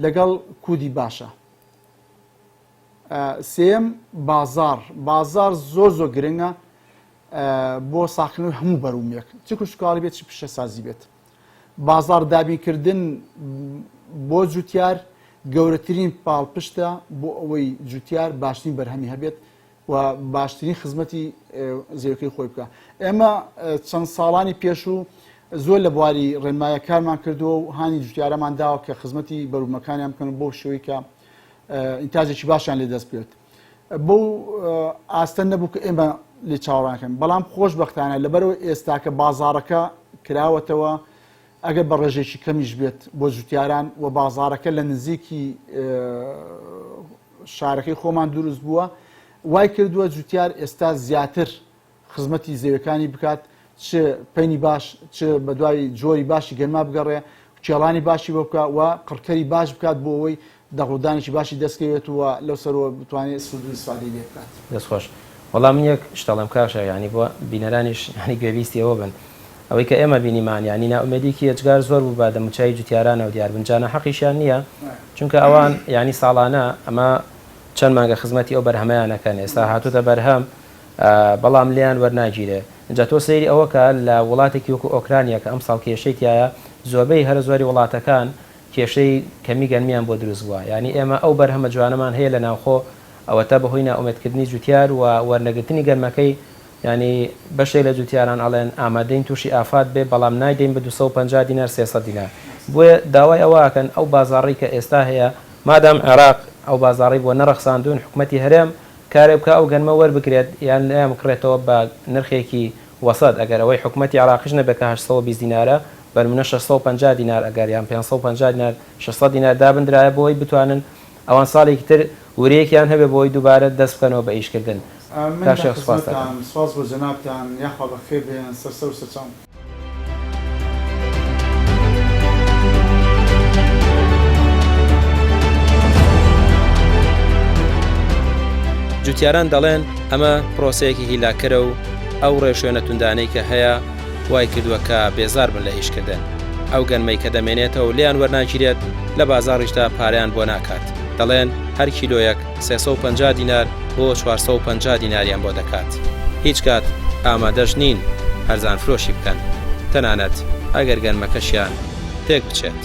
Speaker 4: لەگەڵ کودی باشە. سێیەم بازاڕ، بازاڕ زۆر زۆر گرنگە بۆ ساخکردنەوەی هەموو بەروبوومێک چ کشتوکاڵی بێت چ پیشەسازی بێت. بازاڕ دابینکردن بۆ جوتیار گەورەترین پاڵپشتە بۆ ئەوەی جوتیار باشترین بەرهەمی هەبێت و باشترین خزمەتی زەویەکەی خۆی بکە. ئێمە چەند ساڵانی پێشوو زۆر لە بواری ڕێنمایە کارمان کردووە و هانی جوتیارەمان داوە کە خزمەتی بەروبوومەکانیان بکەن بۆ شێوەی کە ئینتاجێکی باشیان لێ دەست بکەوێت. بەو ئاستە نەبوو کە ئێمە لێ چاوەڕانکەن، بەڵام خۆشبەختانە لەبەرەوە ئێستاکە بازاڕەکە کراوەتەوە ئەگەر بە ڕێژێکی کەمیش بێت بۆ جوتیاران و بازاڕەکە لە نزیکی شارەکەی خۆمان دروست بووە وای کردووە جوتیار ئێستا زیاتر خزمەتی زەویەکانی بکات چ پەینی باش چ بەدوای جۆری باشی گەنما بگەڕێ کێڵانی باشی بۆ بکە و قڕکەری باش بکات بۆ ئەوەی دەغڵودانێکی باشی دەستکەوێت و لەو سەرەوە بتوانێت سوود و ئیسفادەی لێ بکات.
Speaker 2: دەست خۆش. وەڵا من یەک شت ئەڵێم کاک شێخ یانی بۆ بینەرانیش یانی گوێبیستی ئەوە بن ئەوەی کە ئێمە بینیمان یانی نائومێدیکی ئێجگار زۆر بوو بە دەموچاوی جوتیارانەوە دیار بن جا ناحەقیشیان نییە چونکە ئەوان یانی ساڵانە ئەمە چەند مانگە خزمەتی ئەو بەرهەمەیان ئەکەن ئێستا هاتووتە بەرهەم بەڵام لێیان وەرناگیرێ ئینجا تۆ سەیری ئەوە کە لە وڵاتێکی وەکو ئۆکرانیا کە ئەمساڵ کێشەی تیایە زۆربەی هەرە زۆری وڵاتەکان کێشەی کەمی گەنمیان بۆ دروست بووە یانی ئێمە ئەو بەرهەمە جوانەمان هەیە لە ناوخۆ ئەوەتا بەهۆی نائومێدکردنی جوتیار و وەرنەگرتنی گەنمەکەی یانی بەشێک لە جوتیاران ئەڵێن ئامادەین توشی ئافات بێ بەڵام نایدەین بە 250 دینار 300 دینار بۆیە داوای ئەوە ئەکەن ئەو بازاڕەی کە ئێستا هەیە مادام عێراق ئەو بازاڕەی بۆ نەڕەخساندوون حکومەتی هەرێم کارێک بکا ئەو گەنمە وەربگرێت یان لێیان بکڕێتەوە بە نرخێکی وەسەت ئەگەر ئەوەی حکومەتی عێراقیش نەبێت کە 820 دینارە بەنمونە 650 دینار ئەگەر یان 550 دینار 600 دینار دابندرایە بۆی بتوانن ئەوان ساڵێکی تر ورەیەکیان هەبێ بۆی دووبارە دەست بکەنەوە بە ئیشکردن.
Speaker 4: من
Speaker 2: کاک
Speaker 4: لە
Speaker 2: شێخ سوپاست
Speaker 4: خزمەتتان
Speaker 2: ئەکەم.
Speaker 4: سوپاس بۆ جەنابتان یاخوا بەخێر بێن سەر سەر و سەرچاوم.
Speaker 2: جوتیاران دەڵێن ئەمە پرۆسەیەکی هیلاککەرە و ئەو ڕێوشوێنە توندانەی کە هەیە وای کردووە کە بێزار بن لە ئیشکردن. ئەو گەنمەی کە دەمێنێتەوە لێیان وەرناگیرێت، لە بازاڕیشدا پارەیان بۆ ناکات. دەڵێن هەر کیلۆیەک 350 دینار بۆ 450 دیناریان بۆ دەکات. هیچ کات ئامادەش نین هەرزانفرۆشی بکەن، تەنانەت ئەگەر گەنمەکەشیان تێک بچێت.